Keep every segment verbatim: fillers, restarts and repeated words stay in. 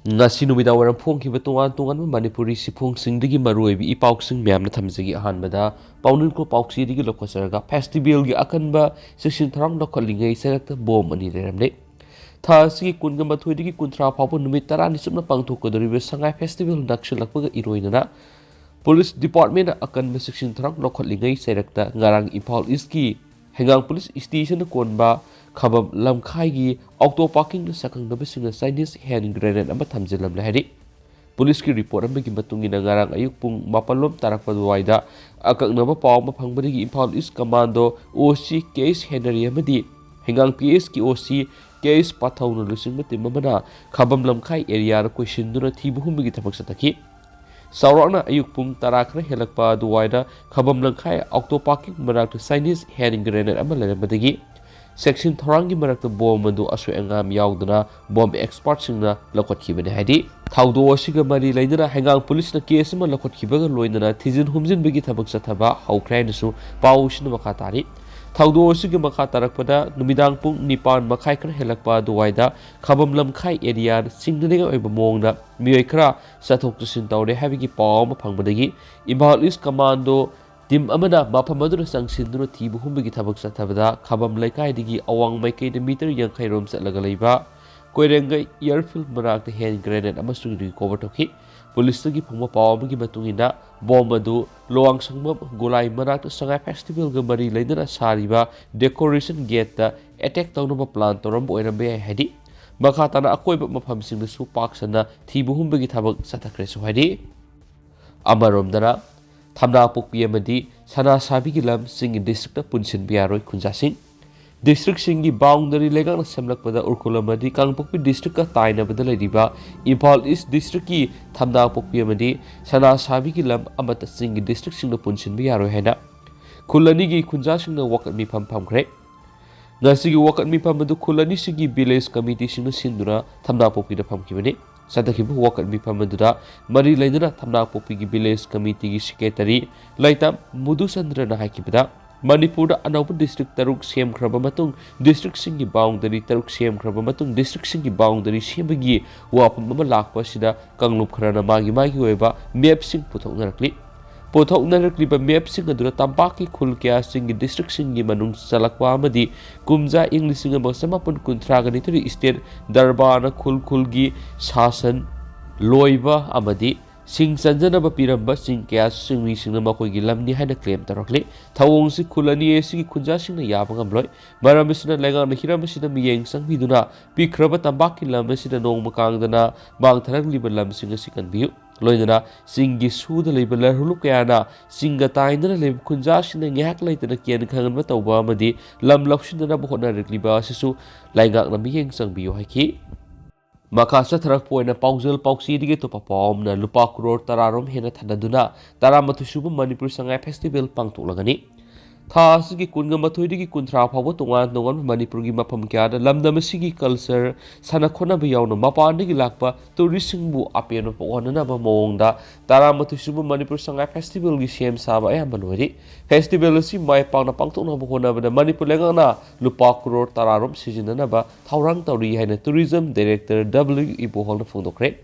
ꯉꯁꯤ ꯅꯨꯃꯤꯗꯥꯡ ꯋꯥꯏꯔꯝ ꯐꯣꯡꯈꯤꯕ ꯇꯣꯉꯥꯟ ꯇꯣꯉꯥꯟꯕ ꯃꯅꯤꯄꯨꯔꯤ ꯁꯤꯐꯣꯡꯁꯤꯡꯗꯒꯤ ꯃꯔꯨꯑꯣꯏꯕ ꯏ ꯄꯥꯎꯁꯤꯡ ꯃꯌꯥꯝꯅ ꯊꯝꯖꯒꯦ꯫ ꯑꯍꯥꯟꯕꯗ ꯄꯥꯎꯅꯤꯡꯀꯣ ꯄꯥꯎꯆꯦꯗꯒꯤ ꯂꯧꯈꯠꯆꯔꯒ ꯐꯦꯁꯇꯤꯚꯦꯜꯒꯤ ꯑꯀꯟꯕ ꯆꯦꯛꯁꯤꯟ ꯊꯧꯔꯥꯡ ꯂꯧꯈꯠꯂꯤꯉꯩ ꯆꯩꯔꯛꯇ ꯕꯣꯝ ꯑꯅꯤ ꯂꯩꯔꯝꯂꯦ꯫ ꯊꯥ ꯑꯁꯤꯒꯤ ꯀꯨꯟꯒ ꯃꯥꯊꯣꯏꯗꯒꯤ ꯀꯨꯟꯊ꯭ꯔꯥ ꯐꯥꯎꯕ ꯅꯨꯃꯤꯠ ꯇꯔꯥꯅꯤ ꯆꯨꯞꯅ ꯄꯥꯡꯊꯣꯛꯀꯗꯧꯔꯤꯕ ꯁꯉꯥꯏ ꯐꯦꯁꯇꯤꯚꯦꯜ ꯅꯛꯁꯤꯜꯂꯛꯄꯒ ꯏꯔꯣꯏꯅꯅ ꯄꯨꯂꯤꯁ ꯗꯤꯄꯥꯔꯠꯃꯦꯟꯅ ꯑꯀꯟꯕ ꯆꯦꯛꯁꯤꯟ ꯊꯧꯔꯥꯡ ꯂꯧꯈꯠꯂꯤꯉꯩ ꯆꯩꯔꯛꯇ ꯉꯔꯥꯡ ꯏꯝꯐꯥꯜ ꯏꯁꯀꯤ ꯍꯩꯉꯥꯡ ꯄꯨꯂꯤꯁ ꯁ꯭ꯇꯦꯁꯟꯗ ꯀꯣꯟꯕ ꯈꯕꯝ ꯂꯝꯈꯥꯏꯒꯤ ꯑꯣꯛꯇꯣ ꯄꯥꯔꯀꯤꯡꯗ ꯁꯛꯈꯪꯗꯕꯁꯤꯡꯅ ꯆꯥꯏꯅꯤꯁ ꯍꯦꯟ ꯒ꯭ꯔꯦꯅꯦꯗ ꯑꯃ ꯊꯝꯖꯤꯜꯂꯝꯂꯦ ꯍꯥꯏꯔꯤ꯫ ꯄꯨꯂꯤꯁꯀꯤ ꯔꯤꯄꯣꯔꯠ ꯑꯃꯒꯤ ꯃꯇꯨꯡ ꯏꯟꯅ ꯉꯔꯥꯡ ꯑꯌꯨꯛ ꯄꯨꯡ ꯃꯥꯄꯜ ꯂꯣꯝ ꯇꯥꯔꯛꯄ ꯑꯗꯨꯋꯥꯏꯗ ꯑꯀꯛꯅꯕ ꯄꯥꯎ ꯑꯃ ꯐꯪꯕꯗꯒꯤ ꯏꯝꯐꯥꯜ ꯏꯁ ꯀꯃꯥꯟꯗꯣ ꯑꯣ ꯁꯤ ꯀꯦ ꯑꯦꯁ ꯍꯦꯅꯔꯤ ꯑꯃꯗꯤ ꯍꯩꯉꯥꯡ ꯄꯤ ꯑꯦꯁꯀꯤ ꯑꯣ ꯁꯤ ꯀꯦ ꯑꯦꯁ ꯄꯥꯊꯧꯅ ꯂꯨꯆꯤꯡꯕ ꯇꯤꯝ ꯑꯃꯅ ꯈꯕꯝ ꯂꯝꯈꯥꯏ ꯑꯦꯔꯤꯌꯥꯗ ꯀꯣꯏꯁꯤꯟꯗꯨꯅ ꯊꯤꯕ ꯍꯨꯝꯕꯒꯤ ꯊꯕꯛ ꯆꯠꯊꯈꯤ꯫ ꯆꯥꯎꯔꯥꯛꯅ ꯑꯌꯨꯛ ꯄꯨꯡ ꯇꯔꯥ ꯈꯔ ꯍꯦꯜꯂꯛꯄ ꯑꯗꯨꯋꯥꯏꯗ ꯈꯕꯝ ꯂꯝꯈꯥꯏ ꯑꯣꯛꯇꯣ ꯄꯥꯔꯀꯤꯡ ꯃꯅꯥꯛꯇ ꯆꯥꯏꯅꯤꯁ ꯍꯦꯟ ꯒ꯭ꯔꯦꯅꯦꯗ ꯑꯃ ꯂꯩꯔꯝꯕꯗꯒꯤ ꯆꯦꯛꯁꯤꯟ ꯊꯧꯔꯥꯡꯒꯤ ꯃꯔꯛꯇ ꯕꯣꯝ ꯑꯗꯨ ꯑꯁꯣꯏ ꯑꯉꯥꯝ ꯌꯥꯎꯗꯅ ꯕꯣꯝ ꯑꯦꯛꯁꯄꯥꯔꯠꯁꯤꯡꯅ ꯂꯧꯈꯠꯈꯤꯕꯅꯤ ꯍꯥꯏꯗꯤ ꯊꯧꯗꯣꯛ ꯑꯁꯤꯒ ꯃꯔꯤ ꯂꯩꯅꯅ ꯍꯩꯉꯥꯡ ꯄꯨꯂꯤꯁꯅ ꯀꯦꯁ ꯑꯃ ꯂꯧꯈꯠꯈꯤꯕꯒ ꯂꯣꯏꯅꯅ ꯊꯤꯖꯤꯟ ꯍꯨꯝꯖꯤꯟꯕꯒꯤ ꯊꯕꯛ ꯆꯠꯊꯕ ꯍꯧꯈ꯭ꯔꯦ ꯍꯥꯏꯅꯁꯨ ꯄꯥꯎ ꯑꯁꯤꯅ ꯃꯈꯥ ꯇꯥꯔꯤ꯫ ꯊꯧꯗꯣꯛ ꯑꯁꯤꯒꯤ ꯃꯈꯥ ꯇꯥꯔꯛꯄꯗ ꯅꯨꯃꯤꯗꯥꯡ ꯄꯨꯡ ꯅꯤꯄꯥꯟ ꯃꯈꯥꯏ ꯈꯔ ꯍꯦꯜꯂꯛꯄ ꯑꯗꯨꯋꯥꯏꯗ ꯈꯕꯝ ꯂꯝꯈꯥꯏ ꯑꯦꯔꯤꯌꯥ ꯆꯤꯡꯅꯅꯤꯡꯉꯥꯏ ꯑꯣꯏꯕ ꯃꯑꯣꯡꯗ ꯃꯤꯑꯣꯏ ꯈꯔ ꯆꯠꯊꯣꯛ ꯆꯠꯁꯤꯟ ꯇꯧꯔꯦ ꯍꯥꯏꯕꯒꯤ ꯄꯥꯎ ꯑꯃ ꯐꯪꯕꯗꯒꯤ ꯏꯝꯐꯥꯜ ꯏꯁ ꯀꯃꯥꯟꯗꯣ ꯇꯤꯝ ꯑꯃꯅ ꯃꯐꯝ ꯑꯗꯨꯗ ꯆꯪꯁꯤꯟꯗꯨꯅ ꯊꯤꯕ ꯍꯨꯝꯕꯒꯤ ꯊꯕꯛ ꯆꯠꯊꯕꯗ ꯈꯕꯝ ꯂꯩꯀꯥꯏꯗꯒꯤ ꯑꯋꯥꯡ ꯃꯥꯏꯀꯩꯗ ꯃꯤꯇꯔ ꯌꯥꯡꯈꯩ ꯔꯣꯝ ꯆꯠꯂꯒ ꯂꯩꯕ ꯀꯣꯏꯔꯦꯡꯒꯩ ꯑꯦꯌꯔꯐꯤꯜꯗ ꯃꯅꯥꯛꯇ ꯍꯦꯟ ꯒ꯭ꯔꯦꯅꯦꯗ ꯑꯃꯁꯨꯡ ꯔꯤꯀꯣꯚꯔ ꯇꯧꯈꯤ꯫ ꯄꯨꯂꯤꯁꯇꯒꯤ ꯐꯪꯕ ꯄꯥꯎ ꯑꯃꯒꯤ ꯃꯇꯨꯡ ꯏꯟꯅ ꯕꯣꯝ ꯑꯗꯨ ꯂꯣꯋꯥꯡꯁꯪꯕꯝ ꯒꯣꯂꯥꯏ ꯃꯅꯥꯛꯇ ꯁꯉꯥꯏ ꯐꯦꯁꯇꯤꯚꯦꯜꯒ ꯃꯔꯤ ꯂꯩꯅꯅ ꯁꯥꯔꯤꯕ ꯗꯦꯀꯣꯔꯦꯁꯟ ꯒꯦꯠꯇ ꯑꯦꯇꯦꯛ ꯇꯧꯅꯕ ꯄ꯭ꯂꯥꯟ ꯇꯧꯔꯝꯕ ꯑꯣꯏꯔꯝꯕ ꯌꯥꯏ ꯍꯥꯏꯗꯤ ꯃꯈꯥ ꯇꯥꯅ ꯑꯀꯣꯏꯕ ꯃꯐꯝꯁꯤꯡꯗꯁꯨ ꯄꯥꯛ ꯁꯟꯅ ꯊꯤꯕ ꯍꯨꯝꯕꯒꯤ ꯊꯕꯛ ꯆꯠꯊꯈ꯭ꯔꯦꯁꯨ ꯍꯥꯏꯔꯤ꯫ ꯑꯃꯔꯣꯝꯗꯅ ꯊꯝꯅꯥꯄꯣꯛꯄꯤ ꯑꯃꯗꯤ ꯁꯅꯥꯁꯥꯕꯤꯒꯤ ꯂꯝ ꯆꯤꯡꯒꯤ ꯗꯤꯁꯇ꯭ꯔꯤꯛꯇ ꯄꯨꯟꯁꯤꯟꯕ ꯌꯥꯔꯣꯏ ꯈꯨꯟꯖꯥꯁꯤꯡ꯫ ꯗꯤꯁꯇ꯭ꯔꯤꯛꯁꯤꯡꯒꯤ ꯕꯥꯎꯟꯗꯔꯤ ꯂꯩꯉꯥꯛꯅ ꯁꯦꯝꯂꯛꯄꯗ ꯎꯈ꯭ꯔꯨꯜ ꯑꯃꯗꯤ ꯀꯥꯡꯄꯣꯛꯄꯤ ꯗꯤꯁꯇ꯭ꯔꯤꯛꯀ ꯇꯥꯏꯅꯕꯗ ꯂꯩꯔꯤꯕ ꯏꯝꯐꯥꯜ ꯏꯁ ꯗꯤꯁꯇ꯭ꯔꯤꯛꯀꯤ ꯊꯝꯅꯥꯄꯣꯛꯄꯤ ꯑꯃꯗꯤ ꯁꯅꯥꯁꯥꯕꯤꯒꯤ ꯂꯝ ꯑꯃꯠꯇ ꯆꯤꯡꯒꯤ ꯗꯤꯁꯇ꯭ꯔꯤꯛꯁꯤꯡꯗ ꯄꯨꯟꯁꯤꯟꯕ ꯌꯥꯔꯣꯏ ꯍꯥꯏꯅ ꯈꯨꯜ ꯑꯅꯤꯒꯤ ꯈꯨꯟꯖꯥꯁꯤꯡꯅ ꯋꯥꯀꯠ ꯃꯤꯐꯝ ꯐꯝꯈ꯭ꯔꯦ꯫ ꯉꯁꯤꯒꯤ ꯋꯥꯀꯠ ꯃꯤꯐꯝ ꯑꯗꯨ ꯈꯨꯜ ꯑꯅꯤꯁꯤꯒꯤ ꯚꯤꯂꯦꯖ ꯀꯃꯤꯇꯤꯁꯤꯡꯅ ꯁꯤꯟꯗꯨꯅ ꯊꯝꯅꯥꯄꯣꯛꯄꯤꯗ ꯐꯝꯈꯤꯕꯅꯤ꯫ ꯆꯠꯊꯈꯤꯕ ꯋꯥꯀꯠ ꯃꯤꯐꯝ ꯑꯗꯨꯗ ꯃꯔꯤ ꯂꯩꯅꯅ ꯊꯝꯅꯥꯄꯣꯛꯄꯤꯒꯤ ꯚꯤꯂꯦꯖ ꯀꯃꯤꯇꯤꯒꯤ ꯁꯦꯀ꯭ꯔꯦꯇꯔꯤ ꯂꯩꯇꯥꯝ ꯃꯨꯗꯨꯆꯟꯗ꯭ꯔꯅ ꯍꯥꯏꯈꯤꯕꯗ, ꯃꯅꯤꯄꯨꯔꯗ ꯑꯅꯧꯕ ꯗꯤꯁꯇ꯭ꯔꯤꯛ ꯇꯔꯨꯛ ꯁꯦꯝꯈ꯭ꯔꯕ ꯃꯇꯨꯡ, ꯗꯤꯁꯇ꯭ꯔꯤꯛꯁꯤꯡꯒꯤ ꯕꯥꯎꯟꯗꯔꯤ ꯇꯔꯨꯛ ꯁꯦꯝꯈ꯭ꯔꯕ ꯃꯇꯨꯡ, ꯗꯤꯁꯇ꯭ꯔꯤꯛꯁꯤꯡꯒꯤ ꯕꯥꯎꯟꯗꯔꯤ ꯁꯦꯝꯕꯒꯤ ꯋꯥꯐꯝ ꯑꯃ ꯂꯥꯛꯄ ꯑꯁꯤꯗ ꯀꯥꯡꯂꯨꯞ ꯈꯔꯅ ꯃꯥꯒꯤ ꯃꯥꯒꯤ ꯑꯣꯏꯕ ꯃꯦꯞꯁꯤꯡ ꯄꯨꯊꯣꯛꯅꯔꯛꯂꯤ꯫ ꯄꯨꯊꯣꯛꯅꯔꯛꯂꯤꯕ ꯃꯦꯞꯁꯤꯡ ꯑꯗꯨꯗ ꯇꯝꯄꯥꯛꯀꯤ ꯈꯨꯜ ꯀꯌꯥꯁꯤꯡꯒꯤ ꯗꯤꯁꯇ꯭ꯔꯤꯛꯁꯤꯡꯒꯤ ꯃꯅꯨꯡ ꯆꯜꯂꯛꯄ ꯑꯃꯗꯤ ꯀꯨꯝꯖꯥ ꯏꯪ ꯂꯤꯁꯤꯡ ꯑꯃ ꯆꯃꯥꯄꯟ ꯀꯨꯟꯊ꯭ꯔꯥꯒ ꯅꯤꯊꯣꯏ ꯏꯁꯇꯦꯠ ꯗꯔꯕꯥꯔꯅ ꯈꯨꯜ ꯈꯨꯜꯒꯤ ꯁꯥꯁꯟ ꯂꯣꯏꯕ ꯑꯃꯗꯤ ꯁꯤꯡ ꯆꯟꯖꯅꯕ ꯄꯤꯔꯝꯕ ꯆꯤꯡ ꯀꯌꯥꯁꯨ ꯆꯤꯡꯃꯤꯁꯤꯡꯅ ꯃꯈꯣꯏꯒꯤ ꯂꯝꯅꯤ ꯍꯥꯏꯅ ꯀ꯭ꯂꯦꯝ ꯇꯧꯔꯛꯂꯤ꯫ ꯊꯧꯑꯣꯡꯁꯤ ꯈꯨꯜ ꯑꯅꯤ ꯑꯁꯤꯒꯤ ꯈꯨꯟꯖꯥꯁꯤꯡꯅ ꯌꯥꯕ ꯉꯝꯂꯣꯏ꯫ ꯃꯔꯝ ꯑꯁꯤꯅ ꯂꯩꯉꯥꯛꯅ ꯍꯤꯔꯝ ꯑꯁꯤꯗ ꯃꯤꯠꯌꯦꯡ ꯆꯪꯕꯤꯗꯨꯅ ꯄꯤꯛꯈ꯭ꯔꯕ ꯇꯝꯄꯥꯛꯀꯤ ꯂꯝ ꯑꯁꯤꯗ ꯅꯣꯡꯃ ꯀꯥꯡꯗꯅ ꯃꯥꯡꯊꯔꯛꯂꯤꯕ ꯂꯝꯁꯤꯡ ꯑꯁꯤ ꯀꯟꯕꯤꯌꯨ꯫ ꯂꯣꯏꯅꯅ ꯆꯤꯡꯒꯤ ꯁꯨꯗ ꯂꯩꯕ ꯂꯔꯍꯨꯂꯨꯞ ꯀꯌꯥꯅ ꯆꯤꯡꯒ ꯇꯥꯏꯅꯅ ꯂꯩꯕ ꯈꯨꯟꯖꯥꯁꯤꯡꯅ ꯉꯥꯏꯍꯥꯛ ꯂꯩꯇꯅ ꯀꯦꯟ ꯈꯪꯍꯟꯕ ꯇꯧꯕ ꯑꯃꯗꯤ ꯂꯝ ꯂꯧꯁꯤꯟꯅꯅꯕ ꯍꯣꯠꯅꯔꯛꯂꯤꯕ ꯑꯁꯤꯁꯨ ꯂꯩꯉꯥꯛꯅ ꯃꯤꯠꯌꯦꯡ ꯆꯪꯕꯤꯌꯨ ꯍꯥꯏꯈꯤ꯫ ꯃꯈꯥ ꯆꯠꯊꯔꯛꯄ ꯑꯣꯏꯅ ꯄꯥꯎꯖꯦꯜ ꯄꯥꯎꯆꯦꯗꯒꯤ ꯑꯇꯣꯞꯄ ꯄꯥꯎ ꯑꯃꯅ ꯂꯨꯄꯥ ꯀ꯭ꯔꯣꯔ ꯇꯔꯥꯔꯣꯝ ꯍꯦꯟꯅ ꯊꯥꯗꯗꯨꯅ ꯇꯔꯥꯃꯥꯊꯣꯏ ꯁꯨꯕ ꯃꯅꯤꯄꯨꯔ ꯁꯉꯥꯏ ꯐꯦꯁꯇꯤꯚꯦꯜ ꯄꯥꯡꯊꯣꯛꯂꯒꯅꯤ꯫ ꯊꯥ ꯑꯁꯤꯒꯤ ꯀꯨꯟꯒ ꯃꯥꯊꯣꯏꯗꯒꯤ ꯀꯨꯟꯊ꯭ꯔꯥ ꯐꯥꯎꯕ ꯇꯣꯉꯥꯟ ꯇꯣꯉꯥꯟꯕ ꯃꯅꯤꯄꯨꯔꯒꯤ ꯃꯐꯝ ꯀꯌꯥꯗ ꯂꯝꯗꯝ ꯑꯁꯤꯒꯤ ꯀꯜꯆꯔ, ꯁꯥꯟꯅ ꯈꯣꯠꯅꯕ ꯌꯥꯎꯅ ꯃꯄꯥꯟꯗꯒꯤ ꯂꯥꯛꯄ ꯇꯨꯔꯤꯁꯁꯤꯡꯕꯨ ꯑꯄꯦꯟꯕ ꯄꯣꯛꯍꯟꯅꯅꯕ ꯃꯑꯣꯡꯗ ꯇꯔꯥꯃꯥꯊꯣꯏ ꯁꯨꯕ ꯃꯅꯤꯄꯨꯔ ꯁꯉꯥꯏ ꯐꯦꯁꯇꯤꯚꯦꯜꯒꯤ ꯁꯦꯝ ꯁꯥꯕ ꯑꯌꯥꯝꯕ ꯂꯣꯏꯔꯤ꯫ ꯐꯦꯁꯇꯤꯚꯦꯜ ꯑꯁꯤ ꯃꯥꯏ ꯄꯥꯛꯅ ꯄꯥꯡꯊꯣꯛꯅꯕ ꯍꯣꯠꯅꯕꯗ ꯃꯅꯤꯄꯨꯔ ꯂꯩꯉꯥꯛꯅ ꯂꯨꯄꯥ ꯀ꯭ꯔꯣꯔ ꯇꯔꯥꯔꯣꯝ ꯁꯤꯖꯤꯟꯅꯅꯕ ꯊꯧꯔꯥꯡ ꯇꯧꯔꯤ ꯍꯥꯏꯅ ꯇꯨꯔꯤꯖꯝ ꯗꯥꯏꯔꯦꯛꯇꯔ ꯗꯕ꯭ꯂꯤꯎ ꯏꯕꯣꯍꯜꯅ ꯐꯣꯡꯗꯣꯛꯈ꯭ꯔꯦ꯫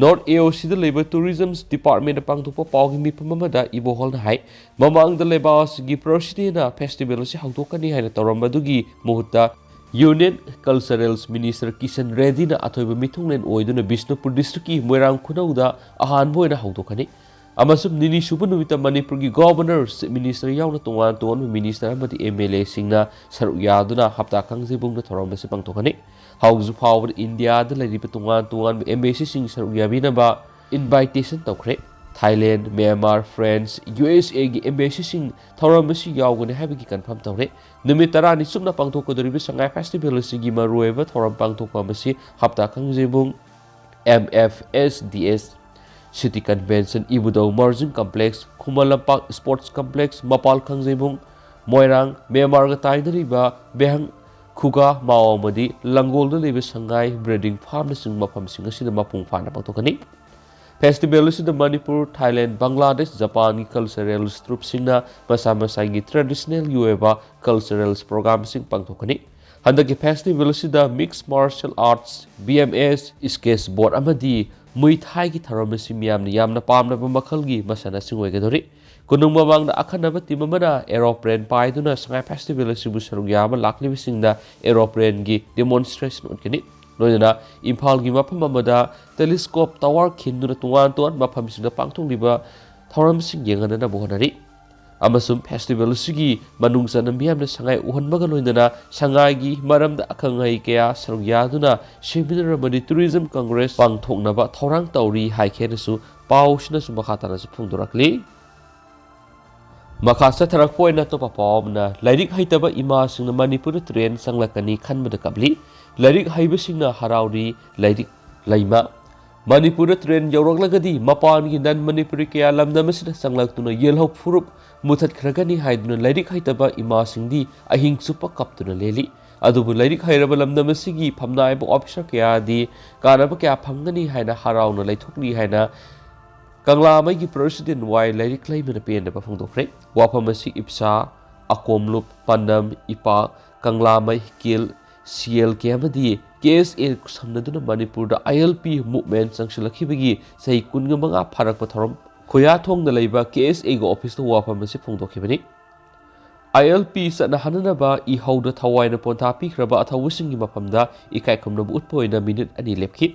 ꯅꯣꯔꯠ ꯑꯦ ꯑꯣ ꯁꯤꯗ ꯂꯩꯕ ꯇꯨꯔꯤꯖꯝ ꯗꯤꯄꯥꯔꯠꯃꯦꯟꯗ ꯄꯥꯡꯊꯣꯛꯄ ꯄꯥꯎꯒꯤ ꯃꯤꯐꯝ ꯑꯃꯗ ꯏꯕꯣꯍꯜꯅ ꯍꯥꯏ, ꯃꯃꯥꯡꯗ ꯂꯩꯕꯥꯛ ꯑꯁꯤꯒꯤ ꯄ꯭ꯔꯁꯤꯗꯦꯟꯅ ꯐꯦꯁꯇꯤꯚꯦꯜ ꯑꯁꯤ ꯍꯧꯗꯣꯛꯀꯅꯤ ꯍꯥꯏꯅ ꯇꯧꯔꯝꯕꯗꯨꯒꯤ ꯃꯍꯨꯠꯇ ꯌꯨꯅꯤꯌꯟ ꯀꯜꯆꯔꯦꯜ ꯃꯤꯅꯤꯁꯇꯔ ꯀꯤꯁꯟ ꯔꯦꯗꯤꯅ ꯑꯊꯣꯏꯕ ꯃꯤꯊꯨꯡꯂꯦꯟ ꯑꯣꯏꯗꯨꯅ ꯕꯤꯁꯅꯨꯄꯨꯔ ꯗꯤꯁꯇ꯭ꯔꯤꯛꯀꯤ ꯃꯣꯏꯔꯥꯡ ꯈꯨꯅꯧꯗ ꯑꯍꯥꯟꯕ ꯑꯣꯏꯅ ꯍꯧꯗꯣꯛꯀꯅꯤ꯫ ꯑꯃꯁꯨꯡ ꯅꯤꯅꯤ ꯁꯨꯕ ꯅꯨꯃꯤꯠꯇ ꯃꯅꯤꯄꯨꯔꯒꯤ ꯒꯣꯚꯔꯅꯔ, ꯆꯤꯐ ꯃꯤꯅꯤꯁꯇꯔ ꯌꯥꯎꯅ ꯇꯣꯉꯥꯟ ꯇꯣꯉꯥꯟꯕ ꯃꯤꯅꯤꯁꯇꯔ ꯑꯃꯗꯤ ꯑꯦꯝ ꯑꯦꯜ ꯑꯦꯁꯤꯡꯅ ꯁꯔꯨꯛ ꯌꯥꯗꯨꯅ ꯍꯞꯇꯥ ꯀꯥꯡꯖꯩꯕꯨꯡꯗ ꯊꯧꯔꯝ ꯑꯁꯤ ꯄꯥꯡꯊꯣꯛꯀꯅꯤ꯫ ꯍꯧꯖꯤꯛ ꯐꯥꯎꯕꯗ ꯏꯟꯗꯤꯌꯥꯗ ꯂꯩꯔꯤꯕ ꯇꯣꯉꯥꯟ ꯇꯣꯉꯥꯟꯕ ꯑꯦꯝꯕꯦꯁꯤꯁꯤꯡ ꯁꯔꯨꯛ ꯌꯥꯕꯤꯅꯕ ꯏꯟꯚꯥꯏꯇꯦꯁꯟ ꯇꯧꯈ꯭ꯔꯦ꯫ Thailand, Myanmar, France, U S ꯑꯦꯒꯤ ꯑꯦꯝꯕꯦꯁꯤꯁꯤꯡ ꯊꯧꯔꯝ ꯑꯁꯤ ꯌꯥꯎꯒꯅꯤ ꯍꯥꯏꯕꯒꯤ ꯀꯟꯐꯥꯔꯝ ꯇꯧꯔꯦ꯫ ꯅꯨꯃꯤꯠ ꯇꯔꯥꯅꯤ ꯆꯨꯞꯅ ꯄꯥꯡꯊꯣꯛꯀꯗꯧꯔꯤꯕ ꯁꯉꯥꯏ ꯐꯦꯁꯇꯤꯚꯦꯜ ꯑꯁꯤꯒꯤ ꯃꯔꯨꯑꯣꯏꯕ ꯊꯧꯔꯝ ꯄꯥꯡꯊꯣꯛꯐꯝ ꯑꯁꯤ ꯍꯞꯇꯥ ꯀꯥꯡꯖꯩꯕꯨꯡ, M F S D S, city convention, ꯏꯕꯨꯙꯧ ꯃꯔꯖꯤꯡ complex, Khuman Lampak sports complex, ꯃꯄꯥꯜ ꯀꯥꯡꯖꯩꯕꯨꯡ, ꯃꯣꯏꯔꯥꯡ, ꯃ꯭ꯌꯥꯟꯃꯥꯔꯒ ꯇꯥꯏꯅꯔꯤꯕ ꯕꯦꯍꯪ ꯈꯨꯒꯥ ꯃꯥꯎ ꯑꯃꯗꯤ ꯂꯪꯒꯣꯜꯗ ꯂꯩꯕ ꯁꯉꯥꯏ ꯕ꯭ꯔꯤꯗꯤꯡ ꯐꯥꯔꯝꯅꯆꯤꯡꯕ ꯃꯐꯝꯁꯤꯡ ꯑꯁꯤꯗ ꯃꯄꯨꯡ ꯐꯥꯅ ꯄꯥꯡꯊꯣꯛꯀꯅꯤ꯫ ꯐꯦꯁꯇꯤꯚꯦꯜ ꯑꯁꯤꯗ ꯃꯅꯤꯄꯨꯔ, ꯊꯥꯏꯂꯦꯟ, ꯕꯪꯒ꯭ꯂꯥꯗꯦꯁ, ꯖꯄꯥꯟꯒꯤ ꯀꯜꯆꯔꯦꯜ ꯇ꯭ꯔꯨꯞꯁꯤꯡꯅ ꯃꯁꯥ ꯃꯁꯥꯒꯤ ꯇ꯭ꯔꯦꯗꯤꯁꯅꯦꯜꯒꯤ ꯑꯣꯏꯕ ꯀꯜꯆꯔꯦꯜ ꯄ꯭ꯔꯣꯒ꯭ꯔꯥꯝꯁꯤꯡ ꯄꯥꯡꯊꯣꯛꯀꯅꯤ꯫ ꯍꯟꯗꯛꯀꯤ ꯐꯦꯁꯇꯤꯚꯦꯜ ꯑꯁꯤꯗ mix martial arts, B M S, skates board ꯑꯃꯗꯤ ꯃꯨꯏ ꯊꯥꯏꯒꯤ ꯊꯧꯔꯝ ꯑꯁꯤ ꯃꯤꯌꯥꯝꯅ ꯌꯥꯝꯅ ꯄꯥꯝꯅꯕ ꯃꯈꯜꯒꯤ ꯃꯁꯥꯟꯅꯁꯤꯡ ꯑꯣꯏꯒꯗꯧꯔꯤ꯫ ꯀꯣꯅꯨꯡ ꯃꯃꯥꯡꯗ ꯑꯈꯟꯅꯕ ꯇꯤꯝ ꯑꯃꯅ ꯑꯦꯔꯣꯄ꯭ꯂꯦꯟ ꯄꯥꯏꯗꯨꯅ ꯁꯉꯥꯏ ꯐꯦꯁꯇꯤꯚꯦꯜ ꯑꯁꯤꯕꯨ ꯁꯔꯨꯛ ꯌꯥꯕ ꯂꯥꯛꯂꯤꯕꯁꯤꯡꯗ ꯑꯦꯔꯣꯄ꯭ꯂꯦꯟꯒꯤ ꯗꯦꯃꯣꯟꯁꯇ꯭ꯔꯦꯁꯟ ꯎꯠꯀꯅꯤ꯫ ꯂꯣꯏꯅꯅ ꯏꯝꯐꯥꯜꯒꯤ ꯃꯐꯝ ꯑꯃꯗ ꯇꯦꯂꯤꯁꯀꯣꯞ ꯇꯋꯥꯔ ꯈꯤꯟꯗꯨꯅ ꯇꯣꯉꯥꯟ ꯇꯣꯉꯥꯟꯕ ꯃꯐꯝꯁꯤꯡꯗ ꯄꯥꯡꯊꯣꯛꯂꯤꯕ ꯊꯧꯔꯝꯁꯤꯡ ꯌꯦꯡꯍꯟꯅꯅꯕ ꯍꯣꯠꯅꯔꯤ꯫ ꯑꯃꯁꯨꯡ ꯐꯦꯁꯇꯤꯚꯦꯜ ꯑꯁꯤꯒꯤ ꯃꯅꯨꯡ ꯆꯟꯅ ꯃꯤꯌꯥꯝꯅ ꯁꯉꯥꯏ ꯎꯍꯟꯕꯒ ꯂꯣꯏꯅꯅ ꯁꯉꯥꯏꯒꯤ ꯃꯔꯝꯗ ꯑꯈꯪ ꯑꯍꯩ ꯀꯌꯥ ꯁꯔꯨꯛ ꯌꯥꯗꯨꯅ ꯁꯦꯃꯤꯅꯥꯔ ꯑꯃꯗꯤ ꯇꯨꯔꯤꯖꯝ ꯀꯪꯒ꯭ꯔꯦꯁ ꯄꯥꯡꯊꯣꯛꯅꯕ ꯊꯧꯔꯥꯡ ꯇꯧꯔꯤ ꯍꯥꯏꯈꯤ ꯍꯥꯏꯅꯁꯨ ꯄꯥꯎꯁꯤꯅꯁꯨ ꯃꯈꯥ ꯇꯥꯅꯁꯨ ꯐꯣꯡꯗꯣꯔꯛꯂꯤ꯫ ꯃꯈꯥ ꯆꯠꯊꯔꯛꯄ ꯑꯣꯏꯅ ꯑꯇꯣꯞꯄ ꯄꯥꯎ ꯑꯃꯅ, ꯂꯥꯏꯔꯤꯛ ꯍꯩꯇꯕ ꯏꯃꯥꯁꯤꯡꯅ ꯃꯅꯤꯄꯨꯔꯗ ꯇ꯭ꯔꯦꯟ ꯆꯪꯂꯛꯀꯅꯤ ꯈꯟꯕꯗ ꯀꯞꯂꯤ꯫ ꯂꯥꯏꯔꯤꯛ ꯍꯩꯕꯁꯤꯡꯅ ꯍꯔꯥꯎꯔꯤ꯫ ꯂꯥꯏꯔꯤꯛ ꯂꯩꯃ꯫ ꯃꯅꯤꯄꯨꯔꯗ ꯇ꯭ꯔꯦꯟ ꯌꯧꯔꯛꯂꯒꯗꯤ ꯃꯄꯥꯟꯒꯤ ꯅꯟ ꯃꯅꯤꯄꯨꯔꯤ ꯀꯌꯥ ꯂꯝꯗꯝ ꯑꯁꯤꯗ ꯆꯪꯂꯛꯇꯨꯅ ꯌꯦꯜꯍꯧ ꯐꯨꯔꯨꯞ ꯃꯨꯊꯠꯈ꯭ꯔꯒꯅꯤ ꯍꯥꯏꯗꯨꯅ ꯂꯥꯏꯔꯤꯛ ꯍꯩꯇꯕ ꯏꯃꯥꯁꯤꯡꯗꯤ ꯑꯍꯤꯡ ꯆꯨꯞꯄ ꯀꯞꯇꯨꯅ ꯂꯦꯜꯂꯤ꯫ ꯑꯗꯨꯕꯨ ꯂꯥꯏꯔꯤꯛ ꯍꯩꯔꯕ ꯂꯝꯗꯝ ꯑꯁꯤꯒꯤ ꯐꯝꯅꯥꯏꯕ ꯑꯣꯐꯤꯁꯥꯔ ꯀꯌꯥꯗꯤ ꯀꯥꯟꯅꯕ ꯀꯌꯥ ꯐꯪꯒꯅꯤ ꯍꯥꯏꯅ ꯍꯔꯥꯎꯅ ꯂꯩꯊꯣꯛꯂꯤ ꯍꯥꯏꯅ ꯀꯪꯂꯥꯃꯩꯒꯤ ꯄ꯭ꯔꯁꯤꯗꯦꯟ ꯋꯥꯏ ꯂꯥꯏꯔꯤꯛ ꯂꯩꯃꯅ ꯄꯦꯟꯗꯕ ꯐꯣꯡꯗꯣꯛꯈ꯭ꯔꯦ꯫ ꯋꯥꯐꯝ ꯑꯁꯤ ꯏꯞꯁꯥ, ꯑꯀꯣꯝꯂꯨꯞ, ꯄꯥꯟꯗꯝ, ꯏꯄꯥꯛ, ꯀꯪꯂꯥꯃꯩ, ꯀꯦꯜ, ꯁꯤ ꯑꯦꯜ ꯀꯦ ꯑꯃꯗꯤ ꯀꯦ ꯑꯦꯁ ꯑꯦ ꯈꯨꯠꯁꯝꯅꯗꯨꯅ ꯃꯅꯤꯄꯨꯔꯗ ꯑꯥꯏ ꯑꯦꯜ ꯄꯤ ꯃꯨꯚꯃꯦꯟꯠ ꯆꯪꯁꯤꯜꯂꯛꯈꯤꯕꯒꯤ ꯆꯍꯤ ꯀꯨꯟꯃꯉꯥ ꯐꯥꯔꯛꯄ ꯊꯧꯔꯝ ꯈꯣꯌꯥꯊꯣꯡꯗ ꯂꯩꯕ ꯀꯦ ꯑꯦꯁ ꯑꯦꯒꯤ ꯑꯣꯐꯤꯁꯇ ꯋꯥꯐꯝ ꯑꯁꯤ ꯐꯣꯡꯗꯣꯛꯈꯤꯕꯅꯤ꯫ ꯑꯥꯏ ꯑꯦꯜ ꯄꯤ ꯆꯠꯅꯍꯟꯅꯅꯕ ꯏꯍꯧꯗ ꯊꯋꯥꯏꯅ ꯄꯣꯟꯊꯥ ꯄꯤꯈ꯭ꯔꯕ ꯑꯊꯧꯕꯁꯤꯡꯒꯤ ꯃꯐꯝꯗ ꯏꯀꯥꯏ ꯈꯨꯝꯅꯕ ꯎꯠꯄ ꯑꯣꯏꯅ ꯃꯤꯅꯤꯠ ꯑꯅꯤ ꯂꯦꯞꯈꯤ꯫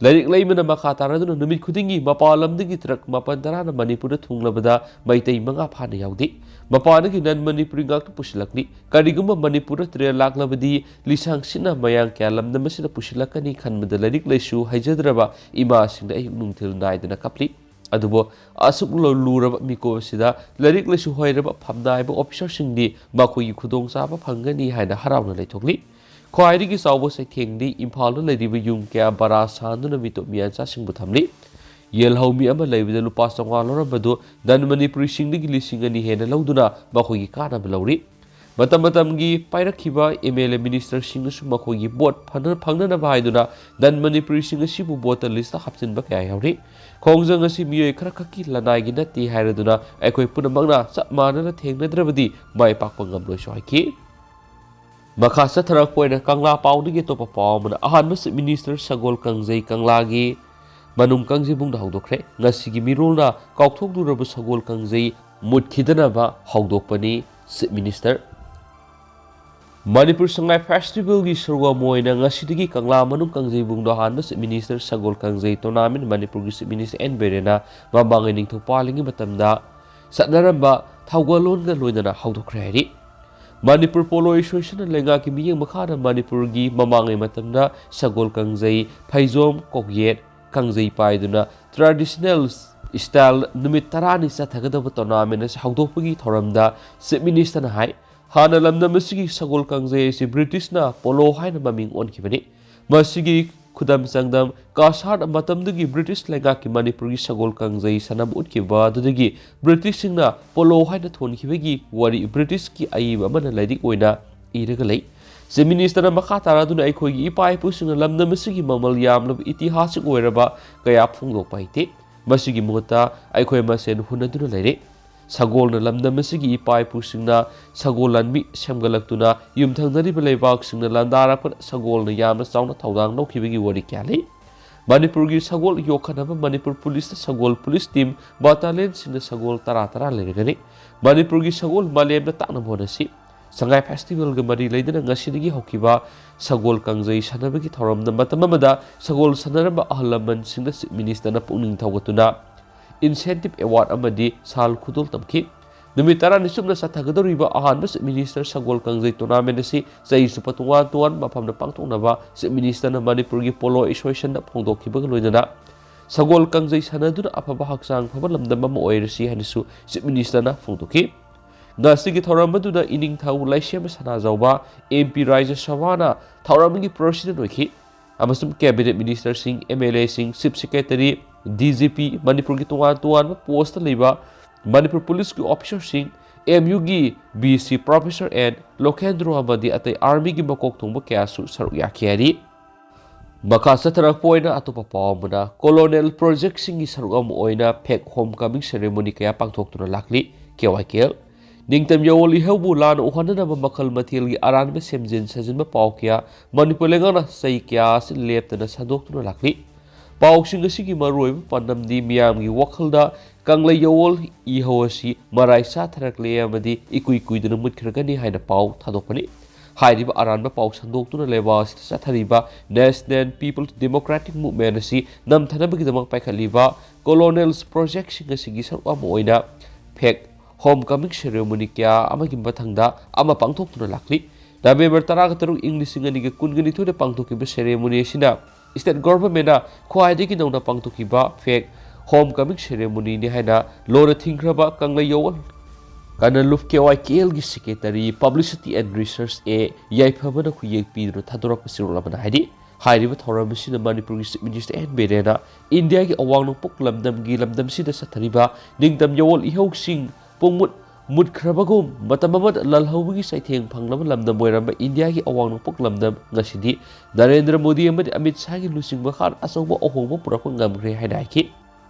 ꯂꯥꯏꯔꯤꯛ ꯂꯩꯃꯅ ꯃꯈꯥ ꯇꯥꯔꯗꯨꯅ ꯅꯨꯃꯤꯠ ꯈꯨꯗꯤꯡꯒꯤ ꯃꯄꯥꯟ ꯂꯝꯗꯒꯤ ꯇ꯭ꯔꯛ ꯃꯥꯄꯟ ꯇꯔꯥꯅ ꯃꯅꯤꯄꯨꯔꯗ ꯊꯨꯡꯂꯕꯗ ꯃꯩꯇꯩ ꯃꯉꯥ ꯐꯥꯅ ꯌꯥꯎꯗꯦ꯫ ꯃꯄꯥꯟꯗꯒꯤ ꯅꯟ ꯃꯅꯤꯄꯨꯔꯤ ꯉꯥꯛꯇ ꯄꯨꯁꯤꯜꯂꯛꯂꯤ꯫ ꯀꯔꯤꯒꯨꯝꯕ ꯃꯅꯤꯄꯨꯔꯗ ꯇ꯭ꯔꯦꯟ ꯂꯥꯛꯂꯕꯗꯤ ꯂꯤꯁꯥꯡ ꯁꯤꯠꯅ ꯃꯌꯥꯡ ꯀꯌꯥ ꯂꯝꯗꯝ ꯑꯁꯤꯗ ꯄꯨꯁꯤꯜꯂꯛꯀꯅꯤ ꯈꯟꯕꯗ ꯂꯥꯏꯔꯤꯛ ꯂꯥꯏꯁꯨ ꯍꯩꯖꯗ꯭ꯔꯕ ꯏꯃꯥꯁꯤꯡꯗ ꯑꯌꯨꯛ ꯅꯨꯡꯊꯤꯜ ꯅꯥꯏꯗꯅ ꯀꯞꯂꯤ꯫ ꯑꯗꯨꯕꯨ ꯑꯁꯨꯛ ꯂꯨ-, ꯂꯨꯔꯕ ꯃꯤꯀꯨꯞ ꯑꯁꯤꯗ ꯂꯥꯏꯔꯤꯛ ꯂꯥꯏꯁꯨ ꯍꯩꯔꯕ ꯐꯝꯅꯥꯏꯕ ꯑꯣꯐꯤꯁꯥꯔꯁꯤꯡꯗꯤ ꯃꯈꯣꯏꯒꯤ ꯈꯨꯗꯣꯡꯆꯥꯕ ꯐꯪꯒꯅꯤ ꯍꯥꯏꯅ ꯍꯔꯥꯎꯅ ꯂꯩꯊꯣꯛꯂꯤ꯫ ꯈ꯭ꯋꯥꯏꯗꯒꯤ ꯆꯥꯎꯕ ꯆꯩꯊꯦꯡꯗꯤ ꯏꯝꯐꯥꯜꯗ ꯂꯩꯔꯤꯕ ꯌꯨꯝ ꯀꯌꯥ ꯚꯔꯥ ꯁꯥꯟꯗꯨꯅ ꯃꯤꯇꯣꯞ ꯃꯤꯌꯥꯟꯆꯥꯁꯤꯡꯕꯨ ꯊꯝꯂꯤ꯫ ꯌꯦꯜꯍꯧ ꯃꯤ ꯑꯃ ꯂꯩꯕꯗ ꯂꯨꯄꯥ ꯆꯥꯝꯃꯉꯥ ꯂꯧꯔꯝꯕꯗꯨ ꯅꯟ ꯃꯅꯤꯄꯨꯔꯤꯁꯤꯡꯗꯒꯤ ꯂꯤꯁꯤꯡ ꯑꯅꯤ ꯍꯦꯟꯅ ꯂꯧꯗꯨꯅ ꯃꯈꯣꯏꯒꯤ ꯀꯥꯟꯅꯕ ꯂꯧꯔꯤ꯫ ꯃꯇꯝ ꯃꯇꯝꯒꯤ ꯄꯥꯏꯔꯛꯈꯤꯕ ꯑꯦꯝ ꯑꯦꯜ ꯑꯦ ꯃꯤꯅꯤꯁꯇꯔꯁꯤꯡꯅꯁꯨ ꯃꯈꯣꯏꯒꯤ ꯚꯣꯠ ꯐꯅ-, ꯐꯪꯅꯅꯕ ꯍꯥꯏꯗꯨꯅ ꯅꯟ ꯃꯅꯤꯄꯨꯔꯤꯁꯤꯡ ꯑꯁꯤꯕꯨ ꯚꯣꯇꯔ ꯂꯤꯁꯇ ꯍꯥꯞꯆꯤꯟꯕ ꯀꯌꯥ ꯌꯥꯎꯔꯤ꯫ ꯈꯣꯡꯖꯪ ꯑꯁꯤ ꯃꯤꯑꯣꯏ ꯈꯔꯈꯛꯀꯤ ꯂꯅꯥꯏꯒꯤ ꯅꯠꯇꯦ ꯍꯥꯏꯔꯗꯨꯅ ꯑꯩꯈꯣꯏ ꯄꯨꯝꯅꯃꯛꯅ ꯆꯞ ꯃꯥꯟꯅꯅ ꯊꯦꯡꯅꯗ꯭ꯔꯕꯗꯤ ꯃꯥꯏ ꯄꯥꯛꯄ ꯉꯝꯂꯣꯏꯁꯨ ꯍꯥꯏꯈꯤ꯫ ꯃꯈꯥ ꯆꯠꯊꯔꯛꯄ ꯑꯣꯏꯅ ꯀꯪꯂꯥ ꯄꯥꯎꯗꯒꯤ ꯑꯇꯣꯞꯄ ꯄꯥꯎ ꯑꯃꯅ, ꯑꯍꯥꯟꯕ ꯆꯤꯐ ꯃꯤꯅꯤꯁꯇꯔ ꯁꯒꯣꯜ ꯀꯥꯡꯖꯩ ꯀꯪꯂꯥꯒꯤ ꯃꯅꯨꯡ ꯀꯥꯡꯖꯩꯕꯨꯡꯗ ꯍꯧꯗꯣꯛꯈ꯭ꯔꯦ꯫ ꯉꯁꯤꯒꯤ ꯃꯤꯔꯣꯜꯅ ꯀꯥꯎꯊꯣꯛꯂꯨꯔꯕ ꯁꯒꯣꯜ ꯀꯥꯡꯖꯩ ꯃꯨꯠꯈꯤꯗꯅꯕ ꯍꯧꯗꯣꯛꯄꯅꯤ, ꯆꯤꯐ ꯃꯤꯅꯤꯁꯇꯔ꯫ ꯃꯅꯤꯄꯨꯔ ꯁꯉꯥꯏ ꯐꯦꯁꯇꯤꯚꯦꯜꯒꯤ ꯁꯔꯨꯛ ꯑꯃ ꯑꯣꯏꯅ ꯉꯁꯤꯗꯒꯤ ꯀꯪꯂꯥ ꯃꯅꯨꯡ ꯀꯥꯡꯖꯩꯕꯨꯡꯗ ꯑꯍꯥꯟꯕ ꯆꯤꯐ ꯃꯤꯅꯤꯁꯇꯔ ꯁꯒꯣꯜ ꯀꯥꯡꯖꯩ ꯇꯣꯔꯅꯥꯃꯦꯟ ꯃꯅꯤꯄꯨꯔꯒꯤ ꯆꯤꯐ ꯃꯤꯅꯤꯁꯇꯔ ꯑꯦꯟ ꯕꯤꯔꯦꯟꯅ ꯃꯃꯥꯡꯉꯩ ꯅꯤꯡꯊꯧ ꯄꯥꯜꯂꯤꯉꯩ ꯃꯇꯝꯗ ꯆꯠꯅꯔꯝꯕ ꯊꯧꯒꯜꯂꯣꯟꯒ ꯂꯣꯏꯅꯅ ꯍꯧꯗꯣꯛꯈ꯭ꯔꯦ ꯍꯥꯏꯔꯤ꯫ ꯃꯅꯤꯄꯨꯔ ꯄꯣꯂꯣ ꯑꯦꯁꯣꯁꯤꯌꯦꯁꯟꯅ ꯂꯩꯉꯥꯛꯀꯤ ꯃꯤꯠꯌꯦꯡ ꯃꯈꯥꯗ ꯃꯅꯤꯄꯨꯔꯒꯤ ꯃꯃꯥꯡꯉꯩ ꯃꯇꯝꯗ ꯁꯒꯣꯜ ꯀꯥꯡꯖꯩ, ꯐꯩꯖꯣꯝ, ꯀꯣꯛꯌꯦꯠ, ꯀꯥꯡꯖꯩ ꯄꯥꯏꯗꯨꯅ ꯇ꯭ꯔꯦꯗꯤꯁꯅꯦꯜ ꯁ꯭ꯇꯥꯏꯜ ꯅꯨꯃꯤꯠ ꯇꯔꯥꯅꯤ ꯆꯠꯊꯒꯗꯕ ꯇꯣꯔꯅꯥꯃꯦꯟ ꯑꯁꯤ ꯍꯧꯗꯣꯛꯄꯒꯤ ꯊꯧꯔꯝꯗ ꯆꯤꯐ ꯃꯤꯅꯤꯁꯇꯔꯅ ꯍꯥꯏ, ꯍꯥꯟꯅ ꯂꯝꯗꯝ ꯑꯁꯤꯒꯤ ꯁꯒꯣꯜ ꯀꯥꯡꯖꯩ ꯑꯁꯤ ꯕ꯭ꯔꯤꯇꯤꯁꯅ ꯄꯣꯂꯣ ꯍꯥꯏꯅ ꯃꯃꯤꯡ ꯑꯣꯟꯈꯤꯕꯅꯤ꯫ ꯃꯁꯤꯒꯤ ꯈꯨꯗꯝ ꯆꯥꯡꯗꯝ, ꯀꯁꯥꯔ ꯃꯇꯝꯗꯒꯤ ꯕ꯭ꯔꯤꯇꯤꯁ ꯂꯩꯉꯥꯛꯀꯤ ꯃꯅꯤꯄꯨꯔꯒꯤ ꯁꯒꯣꯜ ꯀꯥꯡꯖꯩ ꯁꯥꯟꯅꯕ ꯎꯠꯈꯤꯕ ꯑꯗꯨꯗꯒꯤ ꯕ꯭ꯔꯤꯇꯤꯁꯁꯤꯡꯅ ꯄꯣꯂꯣ ꯍꯥꯏꯅ ꯊꯣꯟꯈꯤꯕꯒꯤ ꯋꯥꯔꯤ ꯕ꯭ꯔꯤꯇꯤꯁꯀꯤ ꯑꯏꯕ ꯑꯃꯅ ꯂꯥꯏꯔꯤꯛ ꯑꯣꯏꯅ ꯏꯔꯒ ꯂꯩ꯫ ꯆꯤꯐ ꯃꯤꯅꯤꯁꯇꯔꯅ ꯃꯈꯥ ꯇꯥꯔꯗꯨꯅ ꯑꯩꯈꯣꯏꯒꯤ ꯏꯄꯥ ꯏꯄꯨꯁꯤꯡꯅ ꯂꯝꯗꯝ ꯑꯁꯤꯒꯤ ꯃꯃꯜ ꯌꯥꯝꯂꯕ ꯏꯇꯤꯍꯥꯁꯤꯛ ꯑꯣꯏꯔꯕ ꯀꯌꯥ ꯐꯣꯡꯗꯣꯛꯄ ꯍꯩꯇꯦ꯫ ꯃꯁꯤꯒꯤ ꯃꯍꯨꯠꯇ ꯑꯩꯈꯣꯏ ꯃꯁꯦꯟ ꯍꯨꯟꯅꯗꯨꯅ ꯂꯩꯔꯦ꯫ ꯁꯒꯣꯜꯅ ꯂꯝꯗꯝ ꯑꯁꯤꯒꯤ ꯏꯄꯥ ꯏꯄꯨꯁꯤꯡꯅ ꯁꯒꯣꯜ ꯂꯥꯟꯃꯤ ꯁꯦꯝꯒꯠꯂꯛꯇꯨꯅ ꯌꯨꯝꯊꯪꯅꯔꯤꯕ ꯂꯩꯕꯥꯛꯁꯤꯡꯅ ꯂꯥꯟꯗꯥꯔꯛꯄꯗ ꯁꯒꯣꯜꯅ ꯌꯥꯝꯅ ꯆꯥꯎꯅ ꯊꯧꯗꯥꯡ ꯂꯧꯈꯤꯕꯒꯤ ꯋꯥꯔꯤ ꯀꯌꯥ ꯂꯩ꯫ ꯃꯅꯤꯄꯨꯔꯒꯤ ꯁꯒꯣꯜ ꯌꯣꯛꯈꯠꯅꯕ ꯃꯅꯤꯄꯨꯔ ꯄꯨꯂꯤꯁꯇ ꯁꯒꯣꯜ ꯄꯨꯂꯤꯁ ꯇꯤꯝ ꯕꯥꯇꯥꯂꯤꯌꯟꯁꯤꯡꯗ ꯁꯒꯣꯜ ꯇꯔꯥ ꯇꯔꯥ ꯂꯩꯔꯒꯅꯤ꯫ ꯃꯅꯤꯄꯨꯔꯒꯤ ꯁꯒꯣꯜ ꯃꯥꯂꯦꯝꯗ ꯇꯥꯛꯅꯕ ꯍꯣꯠꯅꯁꯤ꯫ ꯁꯉꯥꯏ ꯐꯦꯁꯇꯤꯚꯦꯜꯒ ꯃꯔꯤ ꯂꯩꯅꯅ ꯉꯁꯤꯗꯒꯤ ꯍꯧꯈꯤꯕ ꯁꯒꯣꯜ ꯀꯥꯡꯖꯩ ꯁꯥꯟꯅꯕꯒꯤ ꯊꯧꯔꯝꯗ ꯃꯇꯝ ꯑꯃꯗ ꯁꯒꯣꯜ ꯁꯥꯟꯅꯔꯝꯕ ꯑꯍꯜ ꯂꯃꯟꯁꯤꯡꯗ ꯆꯤꯐ ꯃꯤꯅꯤꯁꯇꯔꯅ ꯄꯨꯛꯅꯤꯡ ꯊꯧꯒꯠꯇꯨꯅ ꯏꯟꯁꯦꯟꯇꯤꯚ ꯑꯦꯋꯥꯔꯗ ꯑꯃꯗꯤ ꯁꯥꯜ ꯈꯨꯗꯣꯜ ꯇꯝꯈꯤ꯫ ꯅꯨꯃꯤꯠ ꯇꯔꯥꯅꯤ ꯆꯨꯞꯅ ꯆꯠꯊꯒꯗꯧꯔꯤꯕ ꯑꯍꯥꯟꯕ ꯆꯤꯐ ꯃꯤꯅꯤꯁꯇꯔ ꯁꯒꯣꯜ ꯀꯥꯡꯖꯩ ꯇꯣꯔꯅꯥꯃꯦꯟ ꯑꯁꯤ ꯆꯍꯤ ꯆꯨꯞꯄ ꯇꯣꯉꯥꯟ ꯇꯣꯉꯥꯟꯕ ꯃꯐꯝꯗ ꯄꯥꯡꯊꯣꯛꯅꯕ ꯆꯤꯐ ꯃꯤꯅꯤꯁꯇꯔꯅ ꯃꯅꯤꯄꯨꯔꯒꯤ ꯄꯣꯂꯣ ꯑꯦꯁꯣꯁꯤꯌꯦꯁꯟꯗ ꯐꯣꯡꯗꯣꯛꯈꯤꯕꯒ ꯂꯣꯏꯅꯅ ꯁꯒꯣꯜ ꯀꯥꯡꯖꯩ ꯁꯥꯟꯅꯗꯨꯅ ꯑꯐꯕ ꯍꯛꯆꯥꯡ ꯐꯕ ꯂꯝꯗꯝ ꯑꯃ ꯑꯣꯏꯔꯁꯤ ꯍꯥꯏꯅꯁꯨ ꯆꯤꯐ ꯃꯤꯅꯤꯁꯇꯔꯅ ꯐꯣꯡꯗꯣꯛꯈꯤ꯫ ꯉꯁꯤꯒꯤ ꯊꯧꯔꯝ ꯑꯗꯨꯗ ꯏꯅꯤꯡꯊꯧ ꯂꯩꯁꯦꯝꯕ ꯁꯅꯥꯖꯥꯎꯕ, ꯑꯦꯝ ꯄꯤ ꯔꯥꯖ꯭ꯌ ꯁꯚꯥꯅ ꯊꯧꯔꯝꯒꯤ ꯄ꯭ꯔꯁꯤꯗꯦꯟ ꯑꯣꯏꯈꯤ ꯑꯃꯁꯨꯡ ꯀꯦꯕꯤꯅꯦꯠ ꯃꯤꯅꯤꯁꯇꯔꯁꯤꯡ, ꯑꯦꯝ ꯑꯦꯜ ꯑꯦꯁꯤꯡ, chief secretary, D G P, ꯃꯅꯤꯄꯨꯔꯒꯤ ꯇꯣꯉꯥꯟ ꯇꯣꯉꯥꯟꯕ ꯄꯣꯁꯇ ꯂꯩꯕ ꯃꯅꯤꯄꯨꯔ ꯄꯨꯂꯤꯁꯀꯤ ꯑꯣꯐꯤꯁꯥꯔꯁꯤꯡ, ꯑꯦꯝ ꯌꯨꯒꯤ V C Professor N Lokendro ꯑꯃꯗꯤ ꯑꯇꯩ ꯑꯥꯔꯃꯤꯒꯤ ꯃꯀꯣꯛ ꯊꯣꯡꯕ ꯀꯌꯥꯁꯨ ꯁꯔꯨꯛ ꯌꯥꯈꯤ ꯍꯥꯏꯔꯤ꯫ ꯃꯈꯥ ꯆꯠꯊꯔꯛꯄ ꯑꯣꯏꯅ ꯑꯇꯣꯞꯄ ꯄꯥꯎ ꯑꯃꯅ, colonial projectꯁꯤꯡꯒꯤ ꯁꯔꯨꯛ ꯑꯃ ꯑꯣꯏꯅ fake homecoming ceremony ꯀꯌꯥ ꯄꯥꯡꯊꯣꯛꯇꯨꯅ ꯂꯥꯛꯂꯤ꯫ ꯀꯦ ꯋꯥꯏ ꯀꯦ ꯑꯦꯜ꯫ ꯅꯤꯡꯇꯝ ꯌꯥꯋꯣꯜ ꯏꯍꯧꯕꯨ ꯂꯥꯟꯅ ꯎꯍꯟꯅꯅꯕ ꯃꯈꯜ ꯃꯊꯦꯜꯒꯤ ꯑꯔꯥꯟꯕ ꯁꯦꯝꯖꯤꯟ ꯁꯥꯖꯤꯟꯕ ꯄꯥꯎ ꯀꯌꯥ ꯃꯅꯤꯄꯨꯔ ꯂꯩꯉꯥꯛꯅ ꯆꯍꯤ ꯀꯌꯥ ꯑꯁꯤ ꯂꯦꯞꯇꯅ ꯁꯟꯗꯣꯛꯇꯨꯅ ꯂꯥꯛꯂꯤ꯫ ꯄꯥꯎꯁꯤꯡ ꯑꯁꯤꯒꯤ ꯃꯔꯨꯑꯣꯏꯕ ꯄꯥꯟꯗꯝꯗꯤ ꯃꯤꯌꯥꯝꯒꯤ ꯋꯥꯈꯜꯗ ꯀꯪꯂꯩ ꯌꯥꯋꯣꯜ ꯏꯍꯧ ꯑꯁꯤ ꯃꯔꯥꯏ ꯆꯥꯊꯔꯛꯂꯦ ꯑꯃꯗꯤ ꯏꯀꯨꯏ ꯀꯨꯏꯗꯅ ꯃꯨꯠꯈ꯭ꯔꯒꯅꯤ ꯍꯥꯏꯅ ꯄꯥꯎ ꯊꯥꯗꯣꯛꯄꯅꯤ꯫ ꯍꯥꯏꯔꯤꯕ ꯑꯔꯥꯟꯕ ꯄꯥꯎ ꯁꯟꯗꯣꯛꯇꯨꯅ ꯂꯩꯕꯥꯛ ꯑꯁꯤꯗ ꯆꯠꯊꯔꯤꯕ National People's Democratic Movement ꯑꯁꯤ ꯅꯝꯊꯅꯕꯒꯤꯗꯃꯛ ꯄꯥꯏꯈꯠꯂꯤꯕ colonial projectꯁꯤꯡ ꯑꯁꯤꯒꯤ ꯁꯔꯨꯛ ꯑꯃ ꯑꯣꯏꯅ fake homecoming ceremony ꯀꯌꯥ ꯑꯃꯒꯤ ꯃꯊꯪꯗ ꯑꯃ ꯄꯥꯡꯊꯣꯛꯇꯨꯅ ꯂꯥꯛꯂꯤ꯫ ꯅꯕꯦꯝꯕꯔ ꯇꯔꯥꯒ ꯇꯔꯨꯛ, ꯏꯪ ꯂꯤꯁꯤꯡ ꯑꯅꯤꯒ ꯀꯨꯟꯒ ꯅꯤꯊꯣꯏꯗ ꯄꯥꯡꯊꯣꯛꯈꯤꯕ ceremony ꯑꯁꯤꯅ state governmentꯅ ꯈ꯭ꯋꯥꯏꯗꯒꯤ ꯅꯧꯅ ꯄꯥꯡꯊꯣꯛꯈꯤꯕ fake homecoming ceremonyꯅꯤ ꯍꯥꯏꯅ ꯂꯣꯟꯅ ꯊꯤꯡꯈ꯭ꯔꯕ ꯀꯪꯂꯩ ꯌꯥꯋꯣꯜ ꯀꯅꯂꯨꯞ, K Y K algae secretary, publicity and research ꯑꯦ ꯌꯥꯏꯐꯕꯅ ꯈꯨꯌꯦꯛ ꯄꯤꯗꯨꯅ ꯊꯥꯗꯣꯔꯛꯄ ꯆꯦꯔꯣꯜ ꯑꯃꯅ ꯍꯥꯏꯔꯤ꯫ ꯍꯥꯏꯔꯤꯕ ꯊꯧꯔꯝ ꯑꯁꯤꯗ ꯃꯅꯤꯄꯨꯔꯒꯤ Chief Minister N ꯕꯤꯔꯦꯟꯅ ꯏꯟꯗꯤꯌꯥꯒꯤ ꯑꯋꯥꯡ ꯅꯣꯡꯄꯣꯛ ꯂꯝꯗꯝꯒꯤ ꯂꯝꯗꯝꯁꯤꯗ ꯆꯠꯊꯔꯤꯕ ꯅꯤꯡꯇꯝ ꯌꯥꯋꯣꯜ ꯏꯍꯧꯁꯤꯡ ꯄꯨꯡꯃꯨꯠ ꯃꯨꯠꯈ꯭ꯔꯕꯒꯨꯝ, ꯃꯇꯝ ꯑꯃꯗ ꯂꯥꯜꯍꯧꯕꯒꯤ ꯆꯩꯊꯦꯡ ꯐꯪꯂꯕ ꯂꯝꯗꯝ ꯑꯣꯏꯔꯝꯕ ꯏꯟꯗꯤꯌꯥꯒꯤ ꯑꯋꯥꯡ ꯅꯣꯡꯄꯣꯛ ꯂꯝꯗꯝ ꯉꯁꯤꯗꯤ ꯅꯔꯦꯟꯗ꯭ꯔ ꯃꯣꯗꯤ ꯑꯃꯗꯤ ꯑꯃꯤꯠ ꯁꯥꯍꯒꯤ ꯂꯨꯆꯤꯡꯕ ꯈꯔꯅ ꯑꯆꯧꯕ ꯑꯍꯣꯡꯕ ꯄꯨꯔꯛꯄ ꯉꯝꯈ꯭ꯔꯦ ꯍꯥꯏꯅ ꯍꯥꯏꯈꯤ꯫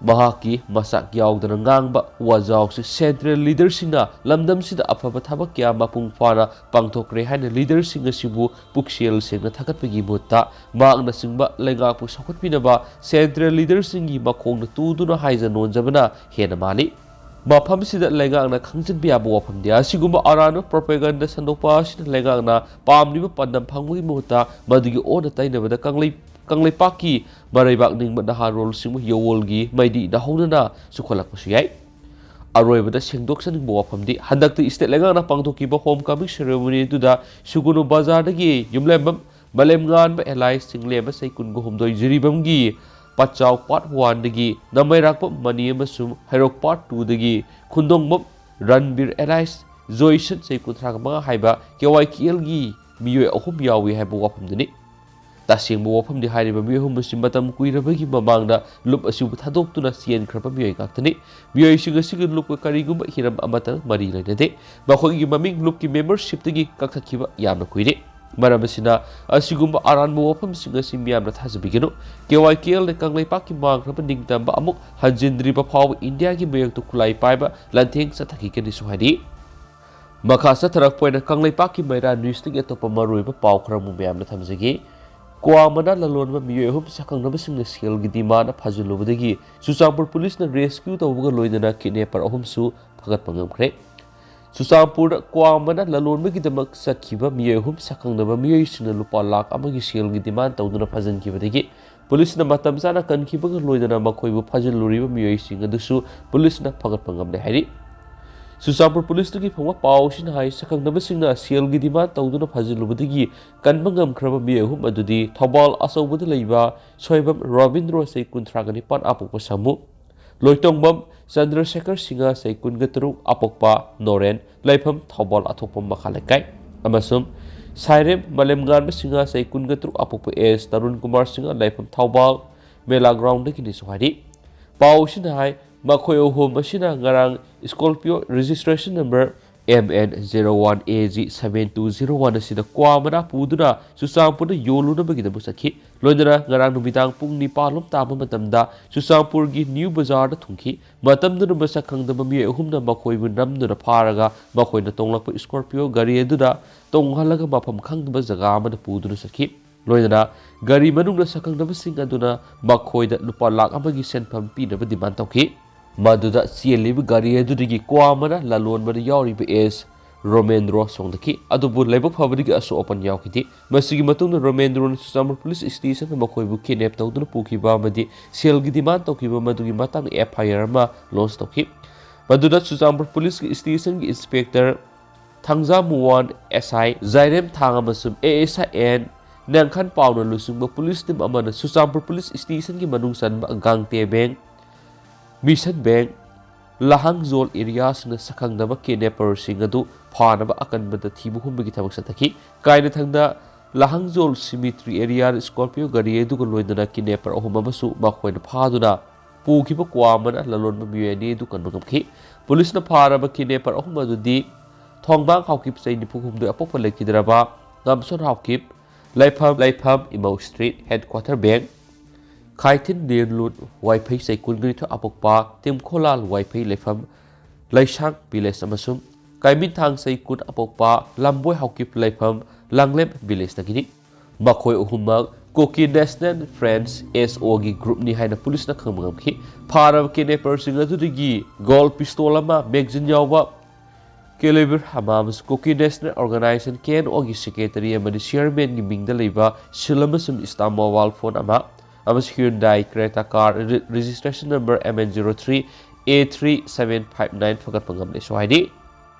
ꯃꯍꯥꯛꯀꯤ ꯃꯁꯛ ꯌꯥꯎꯗꯅ ꯉꯥꯡꯕ ꯋꯥꯖꯥꯎꯁꯤ central leaderꯁꯤꯡꯅ ꯂꯝꯗꯝꯁꯤꯗ ꯑꯐꯕ ꯊꯕꯛ ꯀꯌꯥ ꯃꯄꯨꯡ ꯐꯥꯅ ꯄꯥꯡꯊꯣꯛꯈ꯭ꯔꯦ ꯍꯥꯏꯅ leaderꯁꯤꯡ ꯑꯁꯤꯕꯨ ꯄꯨꯛꯆꯦꯜ ꯁꯦꯡꯅ ꯊꯥꯒꯠꯄꯒꯤ ꯃꯍꯨꯠꯇ ꯃꯍꯥꯛꯅꯆꯤꯡꯕ ꯂꯩꯉꯥꯛꯄꯨ ꯆꯥꯎꯈꯠꯄꯤꯅꯕ central leaderꯁꯤꯡꯒꯤ ꯃꯈꯣꯡꯗ ꯇꯨꯗꯨꯅ ꯍꯥꯏꯖ ꯅꯣꯟꯖꯕꯅ ꯍꯦꯟꯅ ꯃꯥꯜꯂꯤ꯫ ꯃꯐꯝꯁꯤꯗ ꯂꯩꯉꯥꯛꯅ ꯈꯪꯖꯤꯟꯕ ꯌꯥꯕ ꯋꯥꯐꯝꯗꯤ, ꯑꯁꯤꯒꯨꯝꯕ ꯑꯔꯥꯟꯕ propaganda ꯁꯟꯗꯣꯛꯄ ꯑꯁꯤꯅ ꯂꯩꯉꯥꯛꯅ ꯄꯥꯝꯂꯤꯕ ꯄꯥꯟꯗꯝ ꯐꯪꯕꯒꯤ ꯃꯍꯨꯠꯇ ꯃꯗꯨꯒꯤ ꯑꯣꯟꯅ ꯇꯩꯅꯕꯗ ꯀꯪꯂꯩ-, ꯀꯪꯂꯩꯄꯥꯛꯀꯤ ꯃꯔꯩꯕꯥꯛ ꯅꯤꯡꯕ ꯅꯍꯥꯔꯣꯜꯁꯤꯡꯕꯨ ꯌꯥꯋꯣꯜꯒꯤ ꯃꯩꯗꯤ ꯅꯍꯧꯅꯅ ꯆꯨꯈꯠꯂꯛꯄꯁꯨ ꯌꯥꯏ꯫ ꯑꯔꯣꯏꯕꯗ ꯁꯦꯡꯗꯣꯛꯆꯅꯤꯡꯕ ꯋꯥꯐꯝꯗꯤ, ꯍꯟꯗꯛꯇ state ꯂꯩꯉꯥꯛꯅ ꯄꯥꯡꯊꯣꯛꯈꯤꯕ homecoming ceremony ꯑꯗꯨꯗ ꯁꯨꯒꯨꯅꯨ ꯕꯖꯥꯔꯗꯒꯤ ꯌꯨꯝꯂꯦꯝꯕꯝ ꯃꯥꯂꯦꯝꯉꯥꯟꯕ alias ꯆꯤꯡꯂꯦꯝꯕ ꯆꯍꯤ ꯀꯨꯟꯒ ꯍꯨꯝꯗꯣꯏ, ꯖꯤꯔꯤꯕꯥꯝꯒꯤ ꯄꯠꯆꯥꯎ part oneꯗꯒꯤ ꯅꯃꯩꯔꯥꯛꯄꯝ ꯃꯅꯤ ꯑꯃꯁꯨꯡ ꯍꯩꯔꯣꯛ part twoꯗꯒꯤ ꯈꯨꯟꯗꯣꯡꯕꯝ ꯔꯟꯕꯤꯔ alias ꯖꯣꯏꯁꯟ ꯆꯍꯤ ꯀꯨꯟꯊ꯭ꯔꯥꯒ ꯃꯉꯥ ꯍꯥꯏꯕ ꯀꯦ ꯋꯥꯏ ꯀꯦ ꯑꯦꯜꯒꯤ ꯃꯤꯑꯣꯏ ꯑꯍꯨꯝ ꯌꯥꯎꯏ ꯍꯥꯏꯕ ꯋꯥꯐꯝꯗꯨꯅꯤ꯫ ꯇꯁꯦꯡꯕ ꯋꯥꯐꯝꯗꯤ, ꯍꯥꯏꯔꯤꯕ ꯃꯤꯑꯣꯏ ꯑꯍꯨꯝ ꯑꯁꯤ ꯃꯇꯝ ꯀꯨꯏꯔꯕꯒꯤ ꯃꯃꯥꯡꯗ ꯂꯨꯞ ꯑꯁꯤꯕꯨ ꯊꯥꯗꯣꯛꯇꯨꯅ ꯆꯦꯟꯈ꯭ꯔꯕ ꯃꯤꯑꯣꯏ ꯉꯥꯛꯇꯅꯤ꯫ ꯃꯤꯑꯣꯏꯁꯤꯡ ꯑꯁꯤꯒ ꯂꯨꯞꯀ ꯀꯔꯤꯒꯨꯝꯕ ꯍꯤꯔꯝ ꯑꯃꯠꯇ ꯃꯔꯤ ꯂꯩꯅꯗꯦ꯫ ꯃꯈꯣꯏꯒꯤ ꯃꯃꯤꯡ ꯂꯨꯞꯀꯤ ꯃꯦꯝꯕꯔꯁꯤꯞꯇꯒꯤ ꯀꯛꯊꯠꯈꯤꯕ ꯌꯥꯝꯅ ꯀꯨꯏꯔꯦ꯫ ꯃꯔꯝ ꯑꯁꯤꯅ, ꯑꯁꯤꯒꯨꯝꯕ ꯑꯔꯥꯟꯕ ꯋꯥꯐꯝꯁꯤꯡ ꯑꯁꯤ ꯃꯤꯌꯥꯝꯅ ꯊꯥꯖꯕꯤꯒꯅꯨ꯫ ꯀꯦ ꯋꯥꯏ ꯀꯦ ꯑꯦꯜꯅ ꯀꯪꯂꯩꯄꯥꯛꯀꯤ ꯃꯥꯡꯈ꯭ꯔꯕ ꯅꯤꯡꯇꯝꯕ ꯑꯃꯨꯛ ꯍꯟꯖꯤꯟꯗ꯭ꯔꯤꯕ ꯐꯥꯎꯕ ꯏꯟꯗꯤꯌꯥꯒꯤ ꯃꯥꯌꯣꯛꯇ ꯈꯨꯠꯂꯥꯏ ꯄꯥꯏꯕ ꯂꯥꯟꯊꯦꯡ ꯆꯠꯊꯈꯤꯒꯅꯤꯁꯨ ꯍꯥꯏꯔꯤ꯫ ꯃꯈꯥ ꯆꯠꯊꯔꯛꯄ ꯑꯣꯏꯅ ꯀꯪꯂꯩꯄꯥꯛꯀꯤ ꯃꯩꯔꯥ ꯅ꯭ꯌꯨꯁꯇꯒꯤ ꯑꯇꯣꯞꯄ ꯃꯔꯨꯑꯣꯏꯕ ꯄꯥꯎ ꯈꯔ ꯑꯃꯨꯛ ꯃꯌꯥꯝꯅ ꯊꯝꯖꯒꯦ꯫ ꯀ꯭ꯋꯥ ꯃꯅꯥ ꯂꯂꯣꯟꯕ ꯃꯤꯑꯣꯏ ꯑꯍꯨꯝ ꯁꯛꯈꯪꯅꯕꯁꯤꯡꯅ ꯁꯦꯜꯒꯤ ꯗꯤꯃꯥꯟ ꯐꯥꯖꯤꯜꯂꯨꯕꯗꯒꯤ ꯆꯨꯔꯆꯥꯟꯄꯨꯔ ꯄꯨꯂꯤꯁꯅ ꯔꯦꯁꯀ꯭ꯌꯨ ꯇꯧꯕꯒ ꯂꯣꯏꯅꯅ ꯀꯤꯗꯅꯦꯄꯔ ꯑꯍꯨꯝꯁꯨ ꯐꯒꯠꯄ ꯉꯝꯈ꯭ꯔꯦ꯫ ꯆꯨꯔꯆꯥꯟꯄꯨꯔꯗ ꯀ꯭ꯋꯥ ꯃꯅꯥ ꯂꯂꯣꯟꯕꯒꯤꯗꯃꯛ ꯆꯠꯈꯤꯕ ꯃꯤꯑꯣꯏ ꯑꯍꯨꯝ ꯁꯛꯈꯪꯅꯕ ꯃꯤꯑꯣꯏꯁꯤꯡꯅ ꯂꯨꯄꯥ ꯂꯥꯈ ꯑꯃꯒꯤ ꯁꯦꯜꯒꯤ ꯗꯤꯃꯥꯟ ꯇꯧꯗꯨꯅ ꯐꯥꯖꯤꯟꯈꯤꯕꯗꯒꯤ ꯄꯨꯂꯤꯁꯅ ꯃꯇꯝ ꯆꯥꯅ ꯀꯟꯈꯤꯕꯒ ꯂꯣꯏꯅꯅ ꯃꯈꯣꯏꯕꯨ ꯐꯥꯖꯤꯜꯂꯨꯔꯤꯕ ꯃꯤꯑꯣꯏꯁꯤꯡ ꯑꯗꯨꯁꯨ ꯄꯨꯂꯤꯁꯅ ꯐꯒꯠꯄ ꯉꯝꯂꯦ ꯍꯥꯏꯔꯤ꯫ ꯆꯨꯔꯆꯥꯟꯄꯨꯔ ꯄꯨꯂꯤꯁꯇꯒꯤ ꯐꯪꯕ ꯄꯥꯎꯁꯤꯅ ꯍꯥꯏ, ꯁꯛꯈꯪꯅꯕꯁꯤꯡꯅ ꯁꯦꯜꯒꯤ ꯗꯤꯃꯥꯟ ꯇꯧꯗꯨꯅ ꯐꯥꯖꯤꯜꯂꯨꯕꯗꯒꯤ ꯀꯟꯕ ꯉꯝꯈ꯭ꯔꯕ ꯃꯤꯑꯣꯏ ꯑꯍꯨꯝ ꯑꯗꯨꯗꯤ ꯊꯧꯕꯥꯜ ꯑꯆꯧꯕꯗ ꯂꯩꯕ ꯁꯣꯏꯕꯝ ꯔꯣꯕꯤꯟꯗ꯭ꯔꯣ, ꯆꯍꯤ ꯀꯨꯟꯊ꯭ꯔꯥꯒ ꯅꯤꯄꯥꯟ, ꯑꯄꯣꯛꯄ ꯁꯥꯃꯨ, ꯂꯣꯏꯇꯣꯡꯕꯝ ꯆꯟꯗ꯭ꯔꯁꯦꯈꯔ ꯁꯤꯡꯍ, ꯆꯍꯤ ꯀꯨꯟꯒ ꯇꯔꯨꯛ, ꯑꯄꯣꯛꯄ ꯅꯣꯔꯦꯟ, ꯂꯩꯐꯝ ꯊꯧꯕꯥꯜ ꯑꯊꯣꯛꯄꯝ ꯃꯈꯥ ꯂꯩꯀꯥꯏ, ꯑꯃꯁꯨꯡ ꯁꯥꯏꯔꯦꯝ ꯃꯥꯂꯦꯝꯉꯥꯟꯕ ꯁꯤꯡꯍ, ꯆꯍꯤ ꯀꯨꯟꯒ ꯇꯔꯨꯛ, ꯑꯄꯣꯛꯄ ꯑꯦꯁ ꯇꯔꯨꯟ ꯀꯨꯃꯥꯔ ꯁꯤꯡꯍ, ꯂꯩꯐꯝ ꯊꯧꯕꯥꯜ ꯃꯦꯂꯥ ꯒ꯭ꯔꯥꯎꯟꯗꯒꯤꯅꯤꯁꯨ ꯍꯥꯏꯔꯤ꯫ ꯄꯥꯎꯁꯤꯅ ꯍꯥꯏ, ꯃꯈꯣꯏ ꯑꯍꯨꯝ ꯑꯁꯤꯅ ꯉꯔꯥꯡ Scorpio registration number M N zero one A G seven two zero one ꯑꯁꯤꯗ ꯀ꯭ꯋꯥ ꯃꯅꯥ ꯄꯨꯗꯨꯅ ꯆꯨꯔꯆꯥꯟꯄꯨꯔꯗ ꯌꯣꯜꯂꯨꯅꯕꯒꯤꯗꯃꯛ ꯆꯠꯈꯤ꯫ ꯂꯣꯏꯅꯅ ꯉꯔꯥꯡ ꯅꯨꯃꯤꯗꯥꯡ ꯄꯨꯡ ꯅꯤꯄꯥꯟ ꯂꯣꯝ ꯇꯥꯕ ꯃꯇꯝꯗ ꯆꯨꯔꯆꯥꯟꯄꯨꯔꯒꯤ ꯅ꯭ꯌꯨ ꯕꯖꯥꯔꯗ ꯊꯨꯡꯈꯤ꯫ ꯃꯇꯝꯗꯨꯗ ꯃꯁꯛ ꯈꯪꯗꯕ ꯃꯤꯑꯣꯏ ꯑꯍꯨꯝꯅ ꯃꯈꯣꯏꯕꯨ ꯅꯝꯗꯨꯅ ꯐꯥꯔꯒ ꯃꯈꯣꯏꯅ ꯇꯣꯡꯂꯛꯄ Scorpio ꯒꯥꯔꯤ ꯑꯗꯨꯗ ꯇꯣꯡꯍꯜꯂꯒ ꯃꯐꯝ ꯈꯪꯗꯕ ꯖꯒꯥ ꯑꯃꯗ ꯄꯨꯗꯨꯅ ꯆꯠꯈꯤ꯫ ꯂꯣꯏꯅꯅ ꯒꯥꯔꯤ ꯃꯅꯨꯡꯗ ꯁꯛꯈꯪꯗꯕꯁꯤꯡ ꯑꯗꯨꯅ ꯃꯈꯣꯏꯗ ꯂꯨꯄꯥ ꯂꯥꯈ ꯑꯃꯒꯤ ꯁꯦꯟꯐꯝ ꯄꯤꯅꯕ ꯗꯤꯃꯥꯟ ꯇꯧꯈꯤ꯫ ꯃꯗꯨꯗ ꯆꯦꯜꯂꯤꯕ ꯒꯥꯔꯤ ꯑꯗꯨꯗꯒꯤ ꯀ꯭ꯋꯥ ꯃꯅꯥ ꯂꯂꯣꯟꯕꯗ ꯌꯥꯎꯔꯤꯕ ꯑꯦꯁ ꯔꯣꯃꯦꯟꯗ꯭ꯔꯣ ꯆꯣꯡꯊꯈꯤ꯫ ꯑꯗꯨꯕꯨ ꯂꯥꯏꯕꯛ ꯐꯕꯗꯒꯤ ꯑꯁꯣꯛ ꯑꯄꯟ ꯌꯥꯎꯈꯤꯗꯦ꯫ ꯃꯁꯤꯒꯤ ꯃꯇꯨꯡꯗ ꯔꯣꯃꯦꯟꯗ꯭ꯔꯣꯅ ꯆꯨꯔꯆꯥꯟꯄꯨꯔ ꯄꯨꯂꯤꯁ ꯁ꯭ꯇꯦꯁꯟꯗ ꯃꯈꯣꯏꯕꯨ ꯀꯤꯗꯅꯦꯞ ꯇꯧꯗꯨꯅ ꯄꯨꯈꯤꯕ ꯑꯃꯗꯤ ꯁꯦꯜꯒꯤ ꯗꯤꯃꯥꯟ ꯇꯧꯈꯤꯕ ꯃꯗꯨꯒꯤ ꯃꯇꯥꯡꯗ ꯑꯦꯐ ꯑꯥꯏ ꯑꯥꯔ ꯑꯃ ꯂꯣꯟꯆ ꯇꯧꯈꯤ꯫ ꯃꯗꯨꯗ ꯆꯨꯔꯆꯥꯟꯄꯨꯔ ꯄꯨꯂꯤꯁꯀꯤ ꯁ꯭ꯇꯦꯁꯟꯒꯤ ꯏꯟꯁꯄꯦꯛꯇꯔ ꯊꯥꯡꯖꯥꯃꯨꯋꯥꯟ, ꯑꯦꯁ ꯑꯥꯏ ꯖꯥꯏꯔꯦꯝ ꯊꯥꯡ ꯑꯃꯁꯨꯡ ꯑꯦ ꯑꯦꯁ ꯑꯥꯏ ꯑꯦꯟ ꯅꯦꯡꯈꯟ ꯄꯥꯎꯅ ꯂꯨꯆꯤꯡꯕ ꯄꯨꯂꯤꯁ ꯇꯤꯝ ꯑꯃꯅ ꯆꯨꯔꯆꯥꯟꯄꯨꯔ ꯄꯨꯂꯤꯁ ꯁ꯭ꯇꯦꯁꯟꯒꯤ ꯃꯅꯨꯡ ꯆꯟꯕ ꯒꯥꯡꯇꯦꯕꯦꯡ, ꯃꯤꯁꯟ ꯕꯦꯡ, ꯂꯍꯥꯡꯖꯣꯜ ꯑꯦꯔꯤꯌꯥꯁꯤꯡꯗ ꯁꯛꯈꯪꯗꯕ ꯀꯤꯗꯅꯦꯄꯔꯁꯤꯡ ꯑꯗꯨ ꯐꯥꯅꯕ ꯑꯀꯟꯕꯗ ꯊꯤꯕ ꯍꯨꯝꯕꯒꯤ ꯊꯕꯛ ꯆꯠꯊꯈꯤ꯫ ꯀꯥꯏꯅꯊꯪꯗ ꯂꯍꯪꯖꯣꯜ cemetery area Scorpio ꯒꯥꯔꯤ ꯑꯗꯨꯒ ꯂꯣꯏꯅꯅ kidnapper ꯑꯍꯨꯝ ꯑꯃꯁꯨ ꯃꯈꯣꯏꯅ ꯐꯥꯗꯨꯅ ꯄꯨꯈꯤꯕ ꯀ꯭ꯋꯥ ꯑꯃꯅ ꯂꯂꯣꯟꯕ ꯃꯤꯑꯣꯏ ꯑꯅꯤ ꯑꯗꯨ ꯀꯟꯕ ꯉꯝꯈꯤ꯫ ꯄꯨꯂꯤꯁꯅ ꯐꯥꯔꯕ kidnapper ꯑꯍꯨꯝ ꯑꯗꯨꯗꯤ ꯊꯣꯡꯕꯥꯡ ꯍꯥꯎꯀꯤꯞ, ꯆꯍꯤ ꯅꯤꯐꯨ ꯍꯨꯝꯗꯣꯏ, ꯑꯄꯣꯛꯄ ꯂꯩꯈꯤꯗ꯭ꯔꯕ ꯉꯥꯝꯁꯣꯟ ꯍꯥꯎꯀꯤꯞ, ꯂꯩꯐꯝ, ꯂꯩꯐꯝ ꯏꯃꯧ street, headquarter bank, ꯈꯥꯏꯊꯤꯟ ꯂꯦꯟꯂꯨꯠ ꯋꯥꯏꯐꯩ, ꯆꯍꯤ ꯀꯨꯟꯒ ꯅꯤꯊꯣꯏ, ꯑꯄꯣꯛꯄ ꯇꯤꯝꯈꯣꯂꯥꯜ ꯋꯥꯏꯐꯩ, ꯂꯩꯐꯝ ꯂꯩꯁꯥꯡ village, ꯑꯃꯁꯨꯡ ꯀꯥꯏꯃꯤꯟꯊꯥꯡ, ꯆꯍꯤ ꯀꯨꯟ, ꯑꯄꯣꯛꯄ ꯂꯝꯕꯣꯏ ꯍꯥꯎꯀꯤꯞ, ꯂꯩꯐꯝ ꯂꯥꯡꯂꯦꯞ village ꯗꯒꯤꯅꯤ꯫ ꯃꯈꯣꯏ ꯑꯍꯨꯝꯃꯛ Kuki National Front, S O ꯒꯤ group ꯅꯤ ꯍꯥꯏꯅ ꯄꯨꯂꯤꯁꯅ ꯈꯪꯕ ꯉꯝꯈꯤ꯫ ꯐꯥꯔꯕ kidnapper ꯁꯤꯡ ꯑꯗꯨꯗꯒꯤ gold pistol ꯑꯃ, magazine ꯌꯥꯎꯕ caliber ꯑꯃ, ꯑꯃꯁꯨꯡ Kuki National Organization, K N O ꯒꯤ secretary ꯑꯃꯗꯤ chairman ꯒꯤ ꯃꯤꯡꯗ ꯂꯩꯕ seal ꯑꯃꯁꯨꯡ stamp mobile phone ꯑꯃ, ꯑꯃꯁꯨꯡ Hyundai Creta car re-, registration number M N zero three A three seven five nine ꯐꯒꯠꯄ ꯉꯝꯂꯦꯁꯨ ꯍꯥꯏꯔꯤ꯫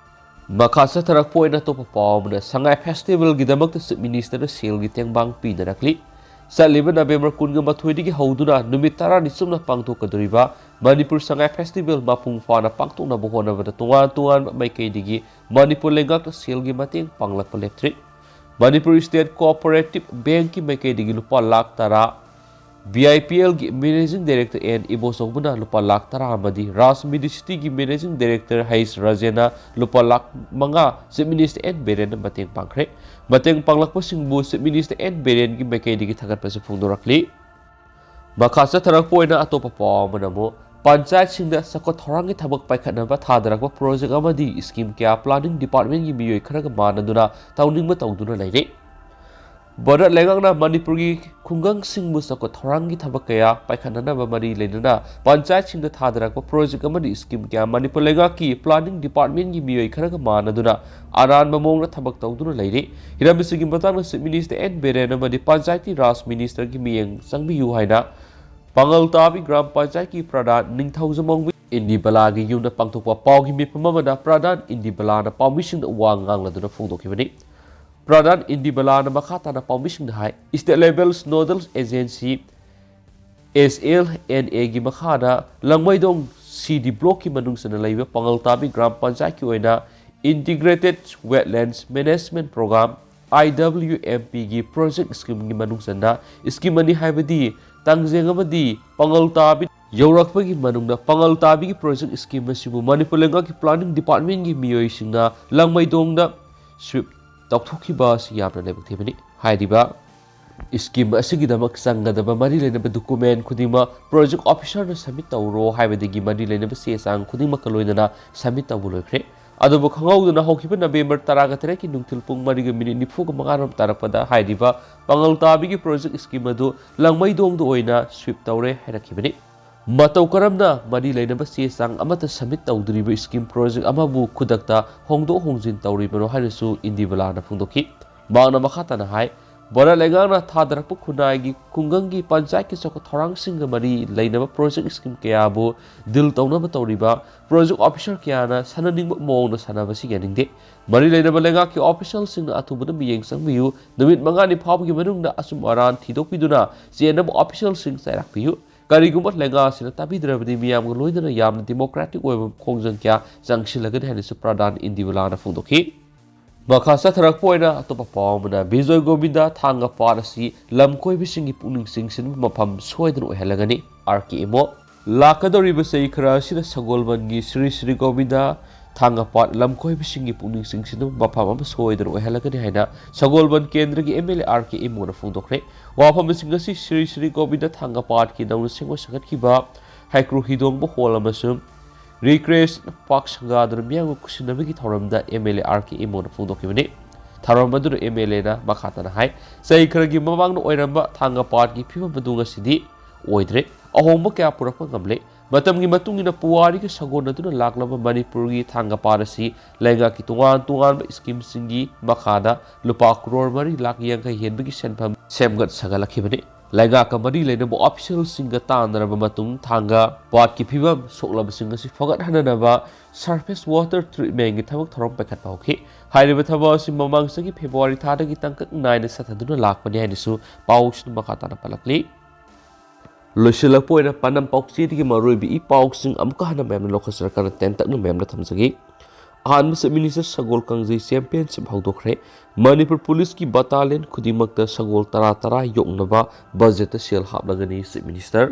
ꯃꯈꯥ ꯆꯠꯊꯔꯛꯄ ꯑꯣꯏꯅ ꯑꯇꯣꯞꯄ ꯄꯥꯎ ꯑꯃꯅ, ꯁꯉꯥꯏ festival ꯒꯤꯗꯃꯛꯇ Chief Minister ꯅ ꯁꯦꯜꯒꯤ ꯇꯦꯡꯕꯥꯡ ꯄꯤꯅꯔꯛꯂꯤ꯫ ꯆꯠꯂꯤꯕ November ꯀꯨꯟꯒ ꯃꯥꯊꯣꯏꯗꯒꯤ ꯍꯧꯗꯨꯅ ꯅꯨꯃꯤꯠ ꯇꯔꯥꯅꯤ ꯆꯨꯞꯅ ꯄꯥꯡꯊꯣꯛꯀꯗꯧꯔꯤꯕ ꯃꯅꯤꯄꯨꯔ ꯁꯉꯥꯏ festival ꯃꯄꯨꯡ ꯐꯥꯅ ꯄꯥꯡꯊꯣꯛꯅꯕ ꯍꯣꯠꯅꯕꯗ ꯇꯣꯉꯥꯟ ꯇꯣꯉꯥꯟꯕ ꯃꯥꯏꯀꯩꯗꯒꯤ ꯃꯅꯤꯄꯨꯔ ꯂꯩꯉꯥꯛꯅ ꯁꯦꯜꯒꯤ ꯃꯇꯦꯡ ꯄꯥꯡꯂꯛꯄ ꯂꯦꯞꯇ꯭ꯔꯤ꯫ ꯃꯅꯤꯄꯨꯔ State Cooperative Bank ꯀꯤ ꯃꯥꯏꯀꯩꯗꯒꯤ ꯂꯨꯄꯥ ꯂꯥꯈ ꯇꯔꯥ, B I P L ꯒꯤ Managing Director N ꯏꯕꯣꯆꯧꯕꯅ ꯂꯨꯄꯥ ꯂꯥꯈ ꯇꯔꯥ ꯑꯃꯗꯤ Raj Medicity ꯒꯤ Managing Director H ꯔꯥꯖꯦꯟꯅ ꯂꯨꯄꯥ ꯂꯥꯈ ꯃꯉꯥ Chief Minister N ꯕꯤꯔꯦꯟꯅ ꯃꯇꯦꯡ ꯄꯥꯡꯈ꯭ꯔꯦ꯫ ꯃꯇꯦꯡ ꯄꯥꯡꯂꯛꯄꯁꯤꯡꯕꯨ Chief Minister N ꯕꯤꯔꯦꯟꯒꯤ ꯃꯥꯏꯀꯩꯗꯒꯤ ꯊꯥꯒꯠꯄꯁꯨ ꯐꯣꯡꯗꯣꯔꯛꯂꯤ꯫ ꯃꯈꯥ ꯆꯠꯊꯔꯛꯄ ꯑꯣꯏꯅ ꯑꯇꯣꯞꯄ ꯄꯥꯎ ꯑꯃꯅ ꯑꯃꯨꯛ, ꯄꯟꯆꯥꯌꯠꯁꯤꯡꯗ ꯆꯥꯎꯈꯠ ꯊꯧꯔꯥꯡꯒꯤ ꯊꯕꯛ ꯄꯥꯏꯈꯠꯅꯕ ꯊꯥꯗꯔꯛꯄ project ꯑꯃꯗꯤ scheme ꯀꯌꯥ planning department ꯀꯤ ꯃꯤꯑꯣꯏ ꯈꯔꯒ ꯃꯥꯟꯅꯗꯨꯅ ꯇꯧꯅꯤꯡꯕ ꯇꯧꯗꯨꯅ ꯂꯩꯔꯤ꯫ ꯚꯥꯔꯠ ꯂꯩꯉꯥꯛꯅ ꯃꯅꯤꯄꯨꯔꯒꯤ ꯈꯨꯡꯒꯪꯁꯤꯡꯕꯨ ꯆꯥꯎꯈꯠ ꯊꯧꯔꯥꯡꯒꯤ ꯊꯕꯛ ꯀꯌꯥ ꯄꯥꯏꯈꯠꯅꯅꯕ ꯃꯔꯤ ꯂꯩꯅꯅ ꯄꯟꯆꯥꯌꯠꯁꯤꯡꯗ ꯊꯥꯗꯔꯛꯄ project ꯑꯃꯗꯤ scheme ꯀꯌꯥ ꯃꯅꯤꯄꯨꯔ ꯂꯩꯉꯥꯛꯀꯤ planning department ꯀꯤ ꯃꯤꯑꯣꯏ ꯈꯔꯒ ꯃꯥꯟꯅꯗꯨꯅ ꯑꯔꯥꯟꯕ ꯃꯑꯣꯡꯗ ꯊꯕꯛ ꯇꯧꯗꯨꯅ ꯂꯩꯔꯤ꯫ ꯍꯤꯔꯝ ꯑꯁꯤꯒꯤ ꯃꯇꯥꯡꯗ Chief Minister N ꯕꯤꯔꯦꯟ ꯑꯃꯗꯤ ꯄꯟꯆꯥꯌꯇꯤ ꯔꯥꯖ Minister ꯒꯤ ꯃꯤꯠꯌꯦꯡ ꯆꯪꯕꯤꯌꯨ ꯍꯥꯏꯅ ꯄꯥꯉꯜ ꯇꯥꯕꯤ ꯒ꯭ꯔꯥꯝ ꯄꯟꯆꯥꯌꯠꯀꯤ ꯄ꯭ꯔꯙꯥꯟ ꯅꯤꯡꯊꯧꯖꯝ ꯑꯣꯡꯕꯤ ꯏꯟꯗꯤꯕꯂꯥꯒꯤ ꯌꯨꯝꯗ ꯄꯥꯡꯊꯣꯛꯄ ꯄꯥꯎꯒꯤ ꯃꯤꯐꯝ ꯑꯃꯗ ꯄ꯭ꯔꯙꯥꯟ ꯏꯟꯗꯤꯕꯂꯥꯅ ꯄꯥꯎꯃꯤꯁꯤꯡꯗ ꯋꯥ ꯉꯥꯡꯂꯗꯨꯅ ꯐꯣꯡꯗꯣꯛꯈꯤꯕꯅꯤ꯫ ꯄ꯭ꯔꯙꯥꯟ ꯏꯟꯗꯤꯕꯂꯥꯅ ꯃꯈꯥ ꯇꯥꯅ ꯄꯥꯎꯃꯤꯁꯤꯡꯗ ꯍꯥꯏ, State Level Nodal Agency, S L N A ꯒꯤ ꯃꯈꯥꯗ ꯂꯪꯃꯩꯗꯣꯡ C D block ꯀꯤ ꯃꯅꯨꯡ ꯆꯟꯅ ꯂꯩꯕ ꯄꯥꯉꯜ ꯇꯥꯕꯤ ꯒ꯭ꯔꯥꯝ ꯄꯟꯆꯥꯌꯠꯀꯤ ꯑꯣꯏꯅ Integrated Wetlands Management Program, I W M P ꯒꯤ project scheme ꯒꯤ ꯃꯅꯨꯡ ꯆꯟꯅ scheme ꯑꯅꯤ, ꯍꯥꯏꯕꯗꯤ ꯇꯥꯡꯖꯦꯡ ꯑꯃꯗꯤ ꯄꯥꯉꯜ ꯇꯥꯕꯤ ꯌꯧꯔꯛꯄꯒꯤ ꯃꯅꯨꯡꯗ ꯄꯥꯉꯜ ꯇꯥꯕꯤꯒꯤ project scheme ꯑꯁꯤꯕꯨ ꯃꯅꯤꯄꯨꯔ ꯂꯩꯉꯥꯛꯀꯤ planning department ꯀꯤ ꯃꯤꯑꯣꯏꯁꯤꯡꯅ ꯂꯪꯃꯩꯗꯣꯡꯗ sweep ꯇꯧꯊꯣꯛꯈꯤꯕ ꯑꯁꯤ ꯌꯥꯝꯅ ꯂꯥꯏꯕꯛ ꯊꯤꯕꯅꯤ꯫ ꯍꯥꯏꯔꯤꯕ scheme ꯑꯁꯤꯒꯤꯗꯃꯛ ꯆꯪꯒꯗꯕ ꯃꯔꯤ ꯂꯩꯅꯕ document ꯈꯨꯗꯤꯡꯃꯛ project officer ꯅ submit ꯇꯧꯔꯣ ꯍꯥꯏꯕꯗꯒꯤ ꯃꯔꯤ ꯂꯩꯅꯕ ꯆꯦ ꯆꯥꯡ ꯈꯨꯗꯤꯡꯃꯛꯀ ꯂꯣꯏꯅꯅ submit ꯇꯧꯕ ꯂꯣꯏꯈ꯭ꯔꯦ꯫ ꯑꯗꯨꯕꯨ ꯈꯪꯍꯧꯗꯅ ꯍꯧꯈꯤꯕ November ꯇꯔꯥꯒ ꯇꯔꯦꯠꯀꯤ ꯅꯨꯡꯊꯤꯜ ꯄꯨꯡ ꯃꯔꯤꯒ ꯃꯤꯅꯤꯠ ꯅꯤꯐꯨꯒ ꯃꯉꯥꯔꯣꯝ ꯇꯥꯔꯛꯄꯗ ꯍꯥꯏꯔꯤꯕ ꯄꯥꯉꯜ ꯇꯥꯕꯤꯒꯤ project scheme ꯑꯗꯨ ꯂꯪꯃꯩꯗꯣꯡꯗ ꯑꯣꯏꯅ sweep ꯇꯧꯔꯦ ꯍꯥꯏꯔꯛꯈꯤꯕꯅꯤ꯫ ꯃꯇꯧ ꯀꯔꯝꯅ ꯃꯔꯤ ꯂꯩꯅꯕ ꯆꯦ ꯆꯥꯡ ꯑꯃꯠꯇ submit ꯇꯧꯗ꯭ꯔꯤꯕ scheme project ꯑꯃꯕꯨ ꯈꯨꯗꯛꯇ ꯍꯣꯡꯗꯣꯛ ꯍꯣꯡꯖꯤꯟ ꯇꯧꯔꯤꯕꯅꯣ ꯍꯥꯏꯅꯁꯨ ꯏꯟꯗꯤꯕꯂꯥꯅ ꯐꯣꯡꯗꯣꯛꯈꯤ꯫ ꯃꯍꯥꯛꯅ ꯃꯈꯥ ꯇꯥꯅ ꯍꯥꯏ, ꯚꯥꯔꯠ ꯂꯩꯉꯥꯛꯅ ꯊꯥꯗꯔꯛꯄ ꯈꯨꯟꯅꯥꯏꯒꯤ ꯈꯨꯡꯒꯪꯒꯤ ꯄꯟꯆꯥꯌꯠꯀꯤ ꯆꯥꯎꯈꯠ ꯊꯧꯔꯥꯡꯁꯤꯡꯒ ꯃꯔꯤ ꯂꯩꯅꯕ project scheme ꯀꯌꯥꯕꯨ deal ꯇꯧꯅꯕ ꯇꯧꯔꯤꯕ project officer ꯀꯌꯥꯅ ꯁꯥꯟꯅꯅꯤꯡꯕ ꯃꯑꯣꯡꯗ ꯁꯥꯟꯅꯕꯁꯤ ꯌꯥꯅꯤꯡꯗꯦ꯫ ꯃꯔꯤ ꯂꯩꯅꯕ ꯂꯩꯉꯥꯛꯀꯤ official ꯁꯤꯡꯅ ꯑꯊꯨꯕꯗ ꯃꯤꯠꯌꯦꯡ ꯆꯪꯕꯤꯌꯨ꯫ ꯅꯨꯃꯤꯠ ꯃꯉꯥꯅꯤ ꯐꯥꯎꯕꯒꯤ ꯃꯅꯨꯡꯗ ꯑꯆꯨꯝ ꯑꯔꯥꯟ ꯊꯤꯗꯣꯛꯄꯤꯗꯨꯅ ꯆꯦꯟꯅꯕ official ꯁꯤꯡ ꯆꯩꯔꯥꯛꯄꯤꯌꯨ꯫ ꯀꯔꯤꯒꯨꯝꯕ ꯂꯩꯉꯥꯛ ꯑꯁꯤꯅ ꯇꯥꯕꯤꯗ꯭ꯔꯕꯗꯤ ꯃꯤꯌꯥꯝꯒ ꯂꯣꯏꯅꯅ ꯌꯥꯝꯅ democratic ꯑꯣꯏꯕ ꯈꯣꯡꯖꯪ ꯀꯌꯥ ꯆꯪꯁꯤꯜꯂꯒꯅꯤ ꯍꯥꯏꯅꯁꯨ ꯄ꯭ꯔꯙꯥꯟ ꯏꯟꯗꯤꯕꯂꯥꯅ ꯐꯣꯡꯗꯣꯛꯈꯤ꯫ ꯃꯈꯥ ꯆꯠꯊꯔꯛꯄ ꯑꯣꯏꯅ ꯑꯇꯣꯞꯄ ꯄꯥꯎ ꯑꯃꯅ, ꯕꯤꯖꯣꯏ ꯒꯣꯕꯤꯟꯗ ꯊꯥꯡꯒ ꯄꯥꯠ ꯑꯁꯤ ꯂꯝ ꯀꯣꯏꯕꯁꯤꯡꯒꯤ ꯄꯨꯛꯅꯤꯡ ꯆꯤꯡꯁꯤꯟꯕ ꯃꯐꯝ ꯁꯣꯏꯗꯅ ꯑꯣꯏꯍꯜꯂꯒꯅꯤ, ꯑꯥꯔ ꯀꯦ ꯏꯃꯣ꯫ ꯂꯥꯛꯀꯗꯧꯔꯤꯕ ꯆꯍꯤ ꯈꯔ ꯑꯁꯤꯗ ꯁꯒꯣꯜꯕꯟꯒꯤ ꯁ꯭ꯔꯤ ꯁ꯭ꯔꯤ ꯒꯣꯕꯤꯟꯗ ꯊꯥꯡꯒ ꯄꯥꯠ ꯂꯝ ꯀꯣꯏꯕꯁꯤꯡꯒꯤ ꯄꯨꯛꯅꯤꯡ ꯆꯤꯡꯁꯤꯟꯕ ꯃꯐꯝ ꯑꯃ ꯁꯣꯏꯗꯅ ꯑꯣꯏꯍꯜꯂꯒꯅꯤ ꯍꯥꯏꯅ ꯁꯒꯣꯜꯕꯟ ꯀꯦꯟꯗ꯭ꯔꯒꯤ ꯑꯦꯝ ꯑꯦꯜ ꯑꯦ ꯑꯥꯔ ꯀꯦ ꯏꯃꯣꯅ ꯐꯣꯡꯗꯣꯛꯈ꯭ꯔꯦ꯫ ꯋꯥꯐꯝꯁꯤꯡ ꯑꯁꯤ ꯁ꯭ꯔꯤ ꯁ꯭ꯔꯤ ꯒꯣꯕꯤꯟꯗ ꯊꯥꯡꯒ ꯄꯥꯠꯀꯤ ꯅꯧꯅ ꯁꯦꯝꯒꯠ ꯁꯥꯒꯠꯈꯤꯕ ꯍꯩꯀ꯭ꯔꯨ ꯍꯤꯗꯣꯡꯕ ꯍꯣꯜ ꯑꯃꯁꯨꯡ ꯔꯤꯀ꯭ꯔꯤꯌꯦꯁꯟ ꯄꯥꯔꯛ ꯁꯪꯒꯥꯗꯨꯅ ꯃꯤꯌꯥꯝꯒ ꯈꯨꯠꯁꯤꯟꯅꯕꯒꯤ ꯊꯧꯔꯝꯗ ꯑꯦꯝ ꯑꯦꯜ ꯑꯦ ꯑꯥꯔ ꯀꯦ ꯏꯃꯣꯅ ꯐꯣꯡꯗꯣꯛꯈꯤꯕꯅꯤ꯫ ꯊꯧꯔꯝ ꯑꯗꯨꯗ ꯑꯦꯝ ꯑꯦꯜ ꯑꯦꯅ ꯃꯈꯥ ꯇꯥꯅ ꯍꯥꯏ, ꯆꯍꯤ ꯈꯔꯒꯤ ꯃꯃꯥꯡꯗ ꯑꯣꯏꯔꯝꯕ ꯊꯥꯡꯒ ꯄꯥꯠꯀꯤ ꯐꯤꯕꯝ ꯑꯗꯨ ꯉꯁꯤꯗꯤ ꯑꯣꯏꯗ꯭ꯔꯦ꯫ ꯑꯍꯣꯡꯕ ꯀꯌꯥ ꯄꯨꯔꯛꯄ ꯉꯝꯂꯦ꯫ ꯃꯇꯝꯒꯤ ꯃꯇꯨꯡ ꯏꯟꯅ ꯄꯨꯋꯥꯔꯤꯒ ꯁꯥꯒꯣꯟꯅꯗꯨꯅ ꯂꯥꯛꯂꯕ ꯃꯅꯤꯄꯨꯔꯒꯤ ꯊꯥꯡꯒ ꯄꯥꯠ ꯑꯁꯤ ꯂꯩꯉꯥꯛꯀꯤ ꯇꯣꯉꯥꯟ ꯇꯣꯉꯥꯟꯕ ꯁ꯭ꯀꯤꯝꯁꯤꯡꯒꯤ ꯃꯈꯥꯗ ꯂꯨꯄꯥ ꯀ꯭ꯔꯣꯔ ꯃꯔꯤ ꯂꯥꯈ ꯌꯥꯡꯈꯩ ꯍꯦꯟꯕꯒꯤ ꯁꯦꯟꯐꯝ ꯁꯦꯝꯒꯠ ꯁꯥꯒꯠꯂꯛꯈꯤꯕꯅꯤ꯫ ꯂꯩꯉꯥꯛꯀ ꯃꯔꯤ ꯂꯩꯅꯕ ꯑꯣꯐꯤꯁꯤꯌꯦꯜꯁꯤꯡꯒ ꯇꯥꯟꯅꯔꯕ ꯃꯇꯨꯡ ꯊꯥꯡꯒ ꯄꯥꯠꯀꯤ ꯐꯤꯕꯝ ꯁꯣꯛꯂꯕꯁꯤꯡ ꯑꯁꯤ ꯐꯒꯠꯍꯟꯅꯅꯕ ꯁꯔꯐꯦꯁ ꯋꯥꯇꯔ ꯇ꯭ꯔꯤꯠꯃꯦꯟꯒꯤ ꯊꯕꯛ ꯊꯧꯔꯝ ꯄꯥꯏꯈꯠꯄ ꯍꯧꯈꯤ꯫ ꯍꯥꯏꯔꯤꯕ ꯊꯕꯛ ꯑꯁꯤ ꯃꯃꯥꯡ ꯆꯍꯤ ꯐꯦꯕ꯭ꯔꯨꯋꯥꯔꯤ ꯊꯥꯗꯒꯤ ꯇꯥꯡꯀꯛ ꯅꯥꯏꯅ ꯆꯠꯊꯗꯨꯅ ꯂꯥꯛꯄꯅꯤ ꯍꯥꯏꯅꯁꯨ ꯄꯥꯎꯁꯤꯡ ꯃꯈꯥ ꯇꯥꯅ ꯄꯜꯂꯛꯂꯤ꯫ ꯂꯣꯏꯁꯤꯜꯂꯛꯄ ꯑꯣꯏꯅ ꯄꯥꯟꯗꯝ ꯄꯥꯎꯆꯦꯗꯒꯤ ꯃꯔꯨꯑꯣꯏꯕ ꯏ ꯄꯥꯎꯁꯤꯡ ꯑꯃꯨꯛꯀ ꯍꯟꯅ ꯃꯌꯥꯝꯅ ꯂꯧꯈꯠꯆꯔꯀꯥꯟꯗ ꯇꯦꯟꯇꯛꯅ ꯃꯌꯥꯝꯅ ꯊꯝꯖꯒꯦ꯫ ꯑꯍꯥꯟꯕ Chief Minister ꯁꯒꯣꯜ ꯀꯥꯡꯖꯩ championship ꯍꯧꯗꯣꯛꯈ꯭ꯔꯦ꯫ ꯃꯅꯤꯄꯨꯔ ꯄꯨꯂꯤꯁꯀꯤ battalion ꯈꯨꯗꯤꯡꯃꯛꯇ ꯁꯒꯣꯜ ꯇꯔꯥ ꯇꯔꯥ ꯌꯣꯛꯅꯕ budgetꯇ ꯁꯦꯜ ꯍꯥꯞꯂꯒꯅꯤ Chief Minister꯫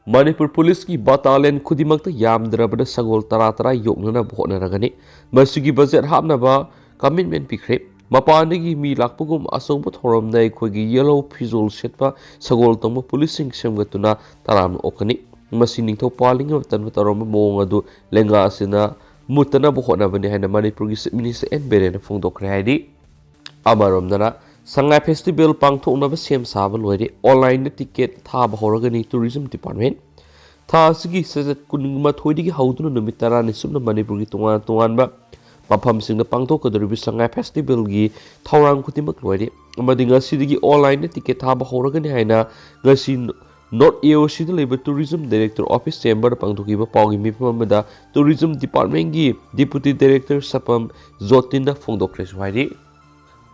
ꯃꯅꯤꯄꯨꯔ ꯄꯨꯂꯤꯁꯀꯤ battalion ꯈꯨꯗꯤꯡꯃꯛꯇ ꯌꯥꯝꯗ꯭ꯔꯕꯗ ꯁꯒꯣꯜ ꯇꯔꯥ ꯇꯔꯥ ꯌꯣꯛꯅꯅꯕ ꯍꯣꯠꯅꯔꯒꯅꯤ꯫ ꯃꯁꯤꯒꯤ budget ꯍꯥꯞꯅꯕ commitment ꯄꯤꯈ꯭ꯔꯦ꯫ ꯃꯄꯥꯟꯗꯒꯤ ꯃꯤ ꯂꯥꯛꯄꯒꯨꯝ ꯑꯆꯧꯕ ꯊꯧꯔꯝꯗ ꯑꯩꯈꯣꯏꯒꯤ ꯌꯦꯜꯂꯧ ꯐꯤꯖꯣꯜ ꯁꯦꯠꯄ ꯁꯒꯣꯜ ꯇꯣꯡꯕ ꯄꯨꯂꯤꯁꯁꯤꯡ ꯁꯦꯝꯒꯠꯇꯨꯅ ꯇꯔꯥꯝꯅ ꯑꯣꯛꯀꯅꯤ꯫ ꯃꯁꯤ ꯅꯤꯡꯊꯧ ꯄꯥꯜꯂꯤꯉꯩ ꯃꯇꯝꯗ ꯇꯧꯔꯝꯕ ꯃꯑꯣꯡ ꯑꯗꯨ ꯂꯦꯡꯒꯥ ꯑꯁꯤꯅ ꯃꯨꯠꯇꯅꯕ ꯍꯣꯠꯅꯕꯅꯤ ꯍꯥꯏꯅ ꯃꯅꯤꯄꯨꯔꯒꯤ Chief Minister ꯑꯦꯟ ꯕꯤꯔꯦꯟꯅ ꯐꯣꯡꯗꯣꯛꯈ꯭ꯔꯦ ꯍꯥꯏꯔꯤ꯫ ꯑꯃꯔꯣꯝꯗꯅ ꯁꯉꯥꯏ festival ꯄꯥꯡꯊꯣꯛꯅꯕ ꯁꯦꯝ ꯁꯥꯕ ꯂꯣꯏꯔꯦ꯫ Onlineꯗ ticket ꯊꯥꯕ ꯍꯧꯔꯒꯅꯤ tourism department꯫ ꯊꯥ ꯑꯁꯤꯒꯤ ꯁꯖꯠ ꯀꯨꯟꯃꯥꯊꯣꯏꯗꯒꯤ ꯍꯧꯗꯨꯅ ꯅꯨꯃꯤꯠ ꯇꯔꯥꯅꯤ ꯆꯨꯞꯅ ꯃꯅꯤꯄꯨꯔꯒꯤ ꯇꯣꯉꯥꯟ ꯇꯣꯉꯥꯟꯕ ꯃꯐꯝꯁꯤꯡꯗ ꯄꯥꯡꯊꯣꯛꯀꯗꯧꯔꯤꯕ ꯁꯉꯥꯏ festivalꯒꯤ ꯊꯧꯔꯥꯡ ꯈꯨꯗꯤꯡꯃꯛ ꯂꯣꯏꯔꯦ꯫ ꯑꯃꯗꯤ ꯉꯁꯤꯗꯒꯤ onlineꯗ ticket ꯊꯥꯕ ꯍꯧꯔꯒꯅꯤ ꯍꯥꯏꯅ ꯉꯁꯤ North AOCꯗ ꯂꯩꯕ Tourism Director Office Chamberꯗ ꯄꯥꯡꯊꯣꯛꯈꯤꯕ ꯄꯥꯎꯒꯤ ꯃꯤꯐꯝ ꯑꯃꯗ Tourism Departmentꯀꯤ Deputy Director ꯁꯄꯝ ꯖꯣꯇꯤꯟꯅ ꯐꯣꯡꯗꯣꯛꯈ꯭ꯔꯦꯁꯨ ꯍꯥꯏꯔꯤ꯫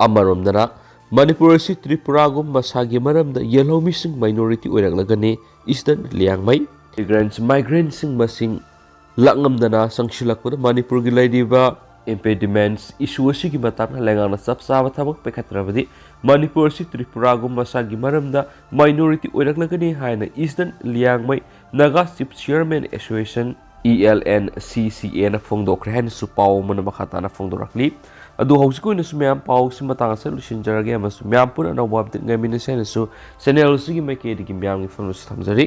ꯑꯃꯔꯣꯝꯗꯅ ꯃꯅꯤꯄꯨꯔ ꯑꯁꯤ ꯇ꯭ꯔꯤꯄꯨꯔꯥꯒꯨꯝ ꯃꯁꯥꯒꯤ ꯃꯔꯝꯗ ꯌꯦꯜꯍꯧꯃꯤꯁꯤꯡ minority ꯑꯣꯏꯔꯛꯂꯒꯅꯤ Eastern ꯂꯤꯌꯥꯡꯃꯩ꯫ Immigrants, migrantꯁꯤꯡ ꯃꯁꯤꯡ ꯂꯥꯛꯉꯝꯗꯅ ꯆꯪꯁꯤꯜꯂꯛꯄꯗ ꯃꯅꯤꯄꯨꯔꯒꯤ ꯂꯩꯔꯤꯕ impediments issue ꯑꯁꯤꯒꯤ ꯃꯇꯥꯡꯗ ꯂꯩꯉꯥꯛꯅ ꯆꯞ ꯆꯥꯕ ꯊꯕꯛ ꯄꯥꯏꯈꯠꯇ꯭ꯔꯕꯗꯤ ꯃꯅꯤꯄꯨꯔ ꯑꯁꯤ ꯇ꯭ꯔꯤꯄꯨꯔꯥꯒꯨꯝ ꯃꯁꯥꯒꯤ ꯃꯔꯝꯗ minority ꯑꯣꯏꯔꯛꯂꯒꯅꯤ ꯍꯥꯏꯅ Eastern Liangmai Naga Chief Chairman Association, ELNCCAꯅ ꯐꯣꯡꯗꯣꯛꯈ꯭ꯔꯦ ꯍꯥꯏꯅꯁꯨ ꯄꯥꯎ ꯑꯃꯅ ꯃꯈꯥ ꯇꯥꯅ ꯐꯣꯡꯗꯣꯔꯛꯂꯤ꯫ ꯑꯗꯨ ꯍꯧꯖꯤꯛ ꯑꯣꯏꯅꯁꯨ ꯃꯌꯥꯝ ꯄꯥꯎꯁꯤ ꯃꯇꯥꯡ ꯑꯁꯤꯗ ꯂꯣꯏꯁꯤꯟꯖꯔꯒꯦ ꯑꯃꯁꯨꯡ ꯃꯌꯥꯝ ꯄꯨꯟꯅ ꯑꯅꯧꯕ update ꯉꯥꯏꯃꯤꯟꯅꯁꯤ ꯍꯥꯏꯅꯁꯨ channel ꯑꯁꯤꯒꯤ ꯃꯥꯏꯀꯩꯗꯒꯤ ꯃꯌꯥꯝꯒꯤ ꯐꯝꯅꯁꯨ ꯊꯝꯖꯔꯤ꯫